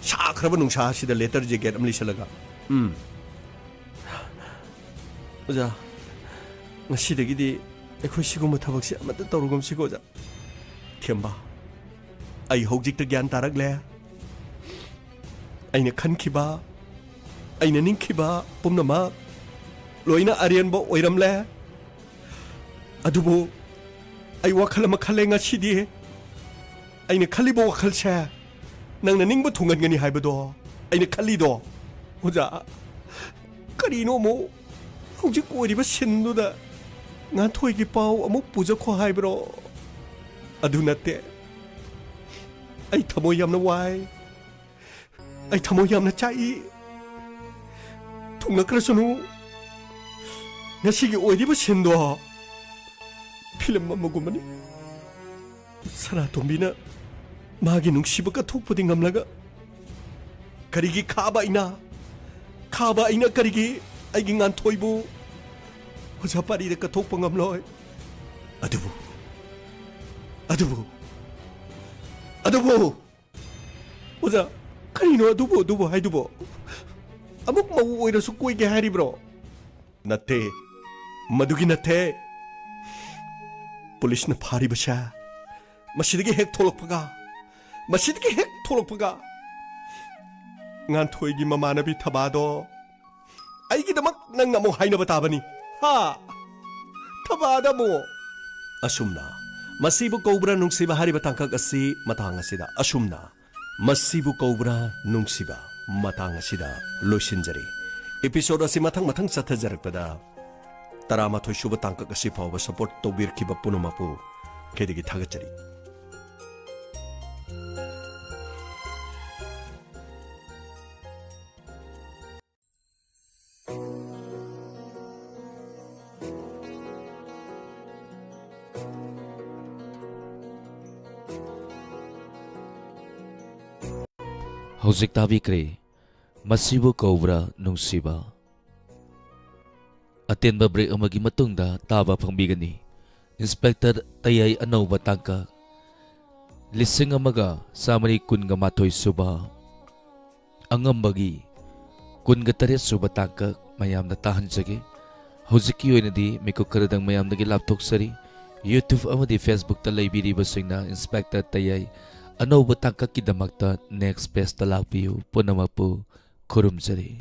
ꯁꯥꯈ꯭ꯔꯕ ꯅꯨꯡꯁꯥ ꯑꯁꯤꯗ ꯂꯦꯇꯔ ꯖꯦꯀꯦꯠ ꯑꯃ ꯂꯤꯠꯁꯜꯂꯒ꯫ ꯎꯝ꯫ ꯑꯣꯖꯥ, ꯉꯁꯤꯗꯒꯤꯗꯤ ꯑꯩꯈꯣꯏ ꯁꯤꯒꯨꯝꯕ ꯊꯕꯛꯁꯦ ꯑꯃꯠꯇ ꯇꯧꯔꯒꯨꯝꯁꯤꯀꯣ, ꯑꯣꯖꯥ꯫ ꯊꯦꯝꯕ, ꯑꯩ ꯍꯧꯖꯤꯛꯇ ꯒ꯭ꯌꯥꯟ ꯇꯥꯔꯛꯂꯦ꯫ ꯑꯩꯅ ꯈꯟꯈꯤꯕ, ꯑꯩꯅ ꯅꯤꯡꯈꯤꯕ ꯄꯨꯝꯅꯃꯛ ꯂꯣꯏꯅ ꯑꯔꯦꯝꯕ ꯑꯣꯏꯔꯝꯂꯦ꯫ ꯑꯗꯨꯕꯨ ꯑꯩ ꯋꯥꯈꯜ ꯑꯃ ꯈꯜꯂꯦ ꯉꯁꯤꯗꯤ꯫ ꯑꯩꯅ ꯈꯜꯂꯤꯕ ꯋꯥꯈꯜꯁꯦ ꯅꯪꯅ ꯅꯤꯡꯕ ꯊꯨꯡꯍꯟꯒꯅꯤ ꯍꯥꯏꯕꯗꯣ ꯑꯩꯅ ꯈꯜꯂꯤꯗꯣ꯫ ꯑꯣꯖꯥ, ꯀꯔꯤꯅꯣ ꯑꯃꯨꯛ ꯍꯧꯖꯤꯛ ꯑꯣꯏꯔꯤꯕ ꯁꯤꯟꯗꯨꯗ ꯉꯥꯟꯊꯣꯏꯒꯤ ꯄꯥꯎ ꯑꯃꯨꯛ ꯄꯨꯖꯈꯣ ꯍꯥꯏꯕ꯭ꯔꯣ? ꯑꯗꯨ ꯅꯠꯇꯦ꯫ ꯑꯩ ꯊꯃꯣꯏ ꯌꯥꯝꯅ ꯋꯥꯏ꯫ ꯑꯩ ꯊꯃꯣꯏ ꯌꯥꯝꯅ ꯆꯥꯛꯏ꯫ ꯊꯨꯡꯂꯈ꯭ꯔꯁꯅꯨ꯫ ꯉꯁꯤꯒꯤ ꯑꯣꯏꯔꯤꯕ ꯁꯤꯟꯗꯣ ꯐꯤꯂꯝ ꯑꯃꯒꯨꯝꯕꯅꯤ꯫ ꯁꯅꯥꯇꯣꯝꯕꯤꯅ ꯃꯥꯒꯤ ꯅꯨꯡꯁꯤꯕ ꯀꯠꯊꯣꯛꯄꯗꯤ ꯉꯝꯂꯒ ꯀꯔꯤꯒꯤ ꯈꯥꯕ ꯑꯩꯅ, ꯈꯥꯕ ꯑꯩꯅ ꯀꯔꯤꯒꯤ ꯑꯩꯒꯤ ꯉꯥꯟꯊꯣꯏꯕꯨ ꯑꯣꯖꯥ ꯄꯥꯔꯤꯗ ꯀꯠꯊꯣꯛꯄ ꯉꯝꯂꯣꯏ? ꯑꯗꯨꯕꯨ, ꯑꯗꯨꯕꯨ, ꯑꯗꯨꯕꯨ ꯑꯣꯖꯥ, ꯀꯔꯤꯅꯣ ꯑꯗꯨꯕꯨ, ꯑꯗꯨꯕꯨ ꯍꯥꯏꯗꯨꯕꯣ? ꯑꯃꯨꯛ ꯃꯧ ꯑꯣꯏꯔꯁꯨ ꯀꯣꯏꯒꯦ ꯍꯥꯏꯔꯤꯕ꯭ꯔꯣ? ꯅꯠꯇꯦ, ꯃꯗꯨꯒꯤ ꯅꯠꯇꯦ꯫ ꯄꯨꯂꯤꯁꯅ ꯐꯥꯔꯤꯕꯁꯦ ꯃꯁꯤꯗꯒꯤ ꯍꯦꯛ ꯊꯣꯛꯂꯛꯄꯒ, ꯃꯁꯤꯗꯒꯤ ꯍꯦꯛ ꯊꯣꯛꯂꯛꯄꯒ, ꯉꯥꯟꯊꯣꯏꯒꯤ ꯃꯃꯥꯟꯅꯕꯤ ꯊꯕꯥꯗꯣ ꯑꯩꯒꯤꯗꯃꯛ ꯅꯪ ꯑꯃꯨꯛ ꯍꯥꯏꯅꯕ ꯇꯥꯕꯅꯤ꯫ ꯍꯥ? ꯊꯕꯥꯗ ꯑꯃꯨꯛ꯫ ꯑꯁꯨꯝꯅ ꯃꯁꯤꯕꯨ ꯀꯧꯕ꯭ꯔꯥ ꯅꯨꯡꯁꯤꯕ ꯍꯥꯏꯔꯤꯕ ꯇꯥꯡꯀꯛ ꯑꯁꯤ ꯃꯇꯥꯡ ꯑꯁꯤꯗ ꯑꯁꯨꯝꯅ ꯃꯁꯤꯕꯨ ꯀꯧꯕ꯭ꯔꯥ ꯅꯨꯡꯁꯤꯕ ꯃꯇꯥꯡ ꯑꯁꯤꯗ ꯂꯣꯏꯁꯤꯟꯖꯔꯤ꯫ Episode ꯑꯁꯤ ꯃꯊꯪ ꯃꯊꯪ ꯆꯠꯊꯖꯔꯛꯄꯗ ꯇꯔꯥꯃꯥꯊꯣꯏ ꯁꯨꯕ ꯇꯥꯡꯀꯛ ꯑꯁꯤ ꯐꯥꯎꯕ support ꯇꯧꯕꯤꯔꯛꯈꯤꯕ ꯄꯨꯝꯅꯃꯛꯄꯨ ꯈꯦꯗꯒꯤ ꯊꯥꯒꯠꯆꯔꯤ꯫ ꯍꯧꯖꯤꯛ ꯇꯥꯕꯤꯈ꯭ꯔꯦ, ꯃꯁꯤꯕꯨ ꯀꯧꯕ꯭ꯔꯥ ꯅꯨꯡꯁꯤꯕ? ꯑꯇꯦꯟꯕ break ꯑꯃꯒꯤ ꯃꯇꯨꯡꯗ ꯇꯥꯕ ꯐꯪꯕꯤꯒꯅꯤ꯫ Inspector ꯇꯌꯥꯏ ꯑꯅꯧꯕ ꯇꯥꯡꯀꯛ, ꯂꯤꯁꯤꯡ ꯑꯃꯒ ꯆꯥꯃꯔꯤ ꯀꯨꯟꯒ ꯃꯥꯊꯣꯏ ꯁꯨꯕ ꯑꯉꯝꯕꯒꯤ ꯀꯨꯟꯒ ꯇꯔꯦꯠ ꯁꯨꯕ ꯇꯥꯡꯀꯛ ꯃꯌꯥꯝꯗ ꯇꯥꯍꯟꯖꯒꯦ꯫ ꯍꯧꯖꯤꯛꯀꯤ ꯑꯣꯏꯅꯗꯤ ꯃꯤꯀꯨꯞ ꯈꯔꯗꯪ ꯃꯌꯥꯝꯗꯒꯤ ꯂꯥꯞꯊꯣꯛꯆꯔꯤ꯫ YouTube ꯑꯃꯗꯤ Facebook ꯇ ꯂꯩꯕꯤꯔꯤꯕꯁꯤꯡꯅ Inspector ꯇꯌꯥꯏ ꯑꯅꯧꯕ ꯇꯥꯡꯀꯛꯀꯤꯗꯃꯛꯇ next pageꯇ ꯂꯥꯛꯄꯤꯌꯨ꯫ ꯄꯨꯝꯅꯃꯛꯄꯨ ꯈꯨꯔꯨꯝꯖꯔꯤ꯫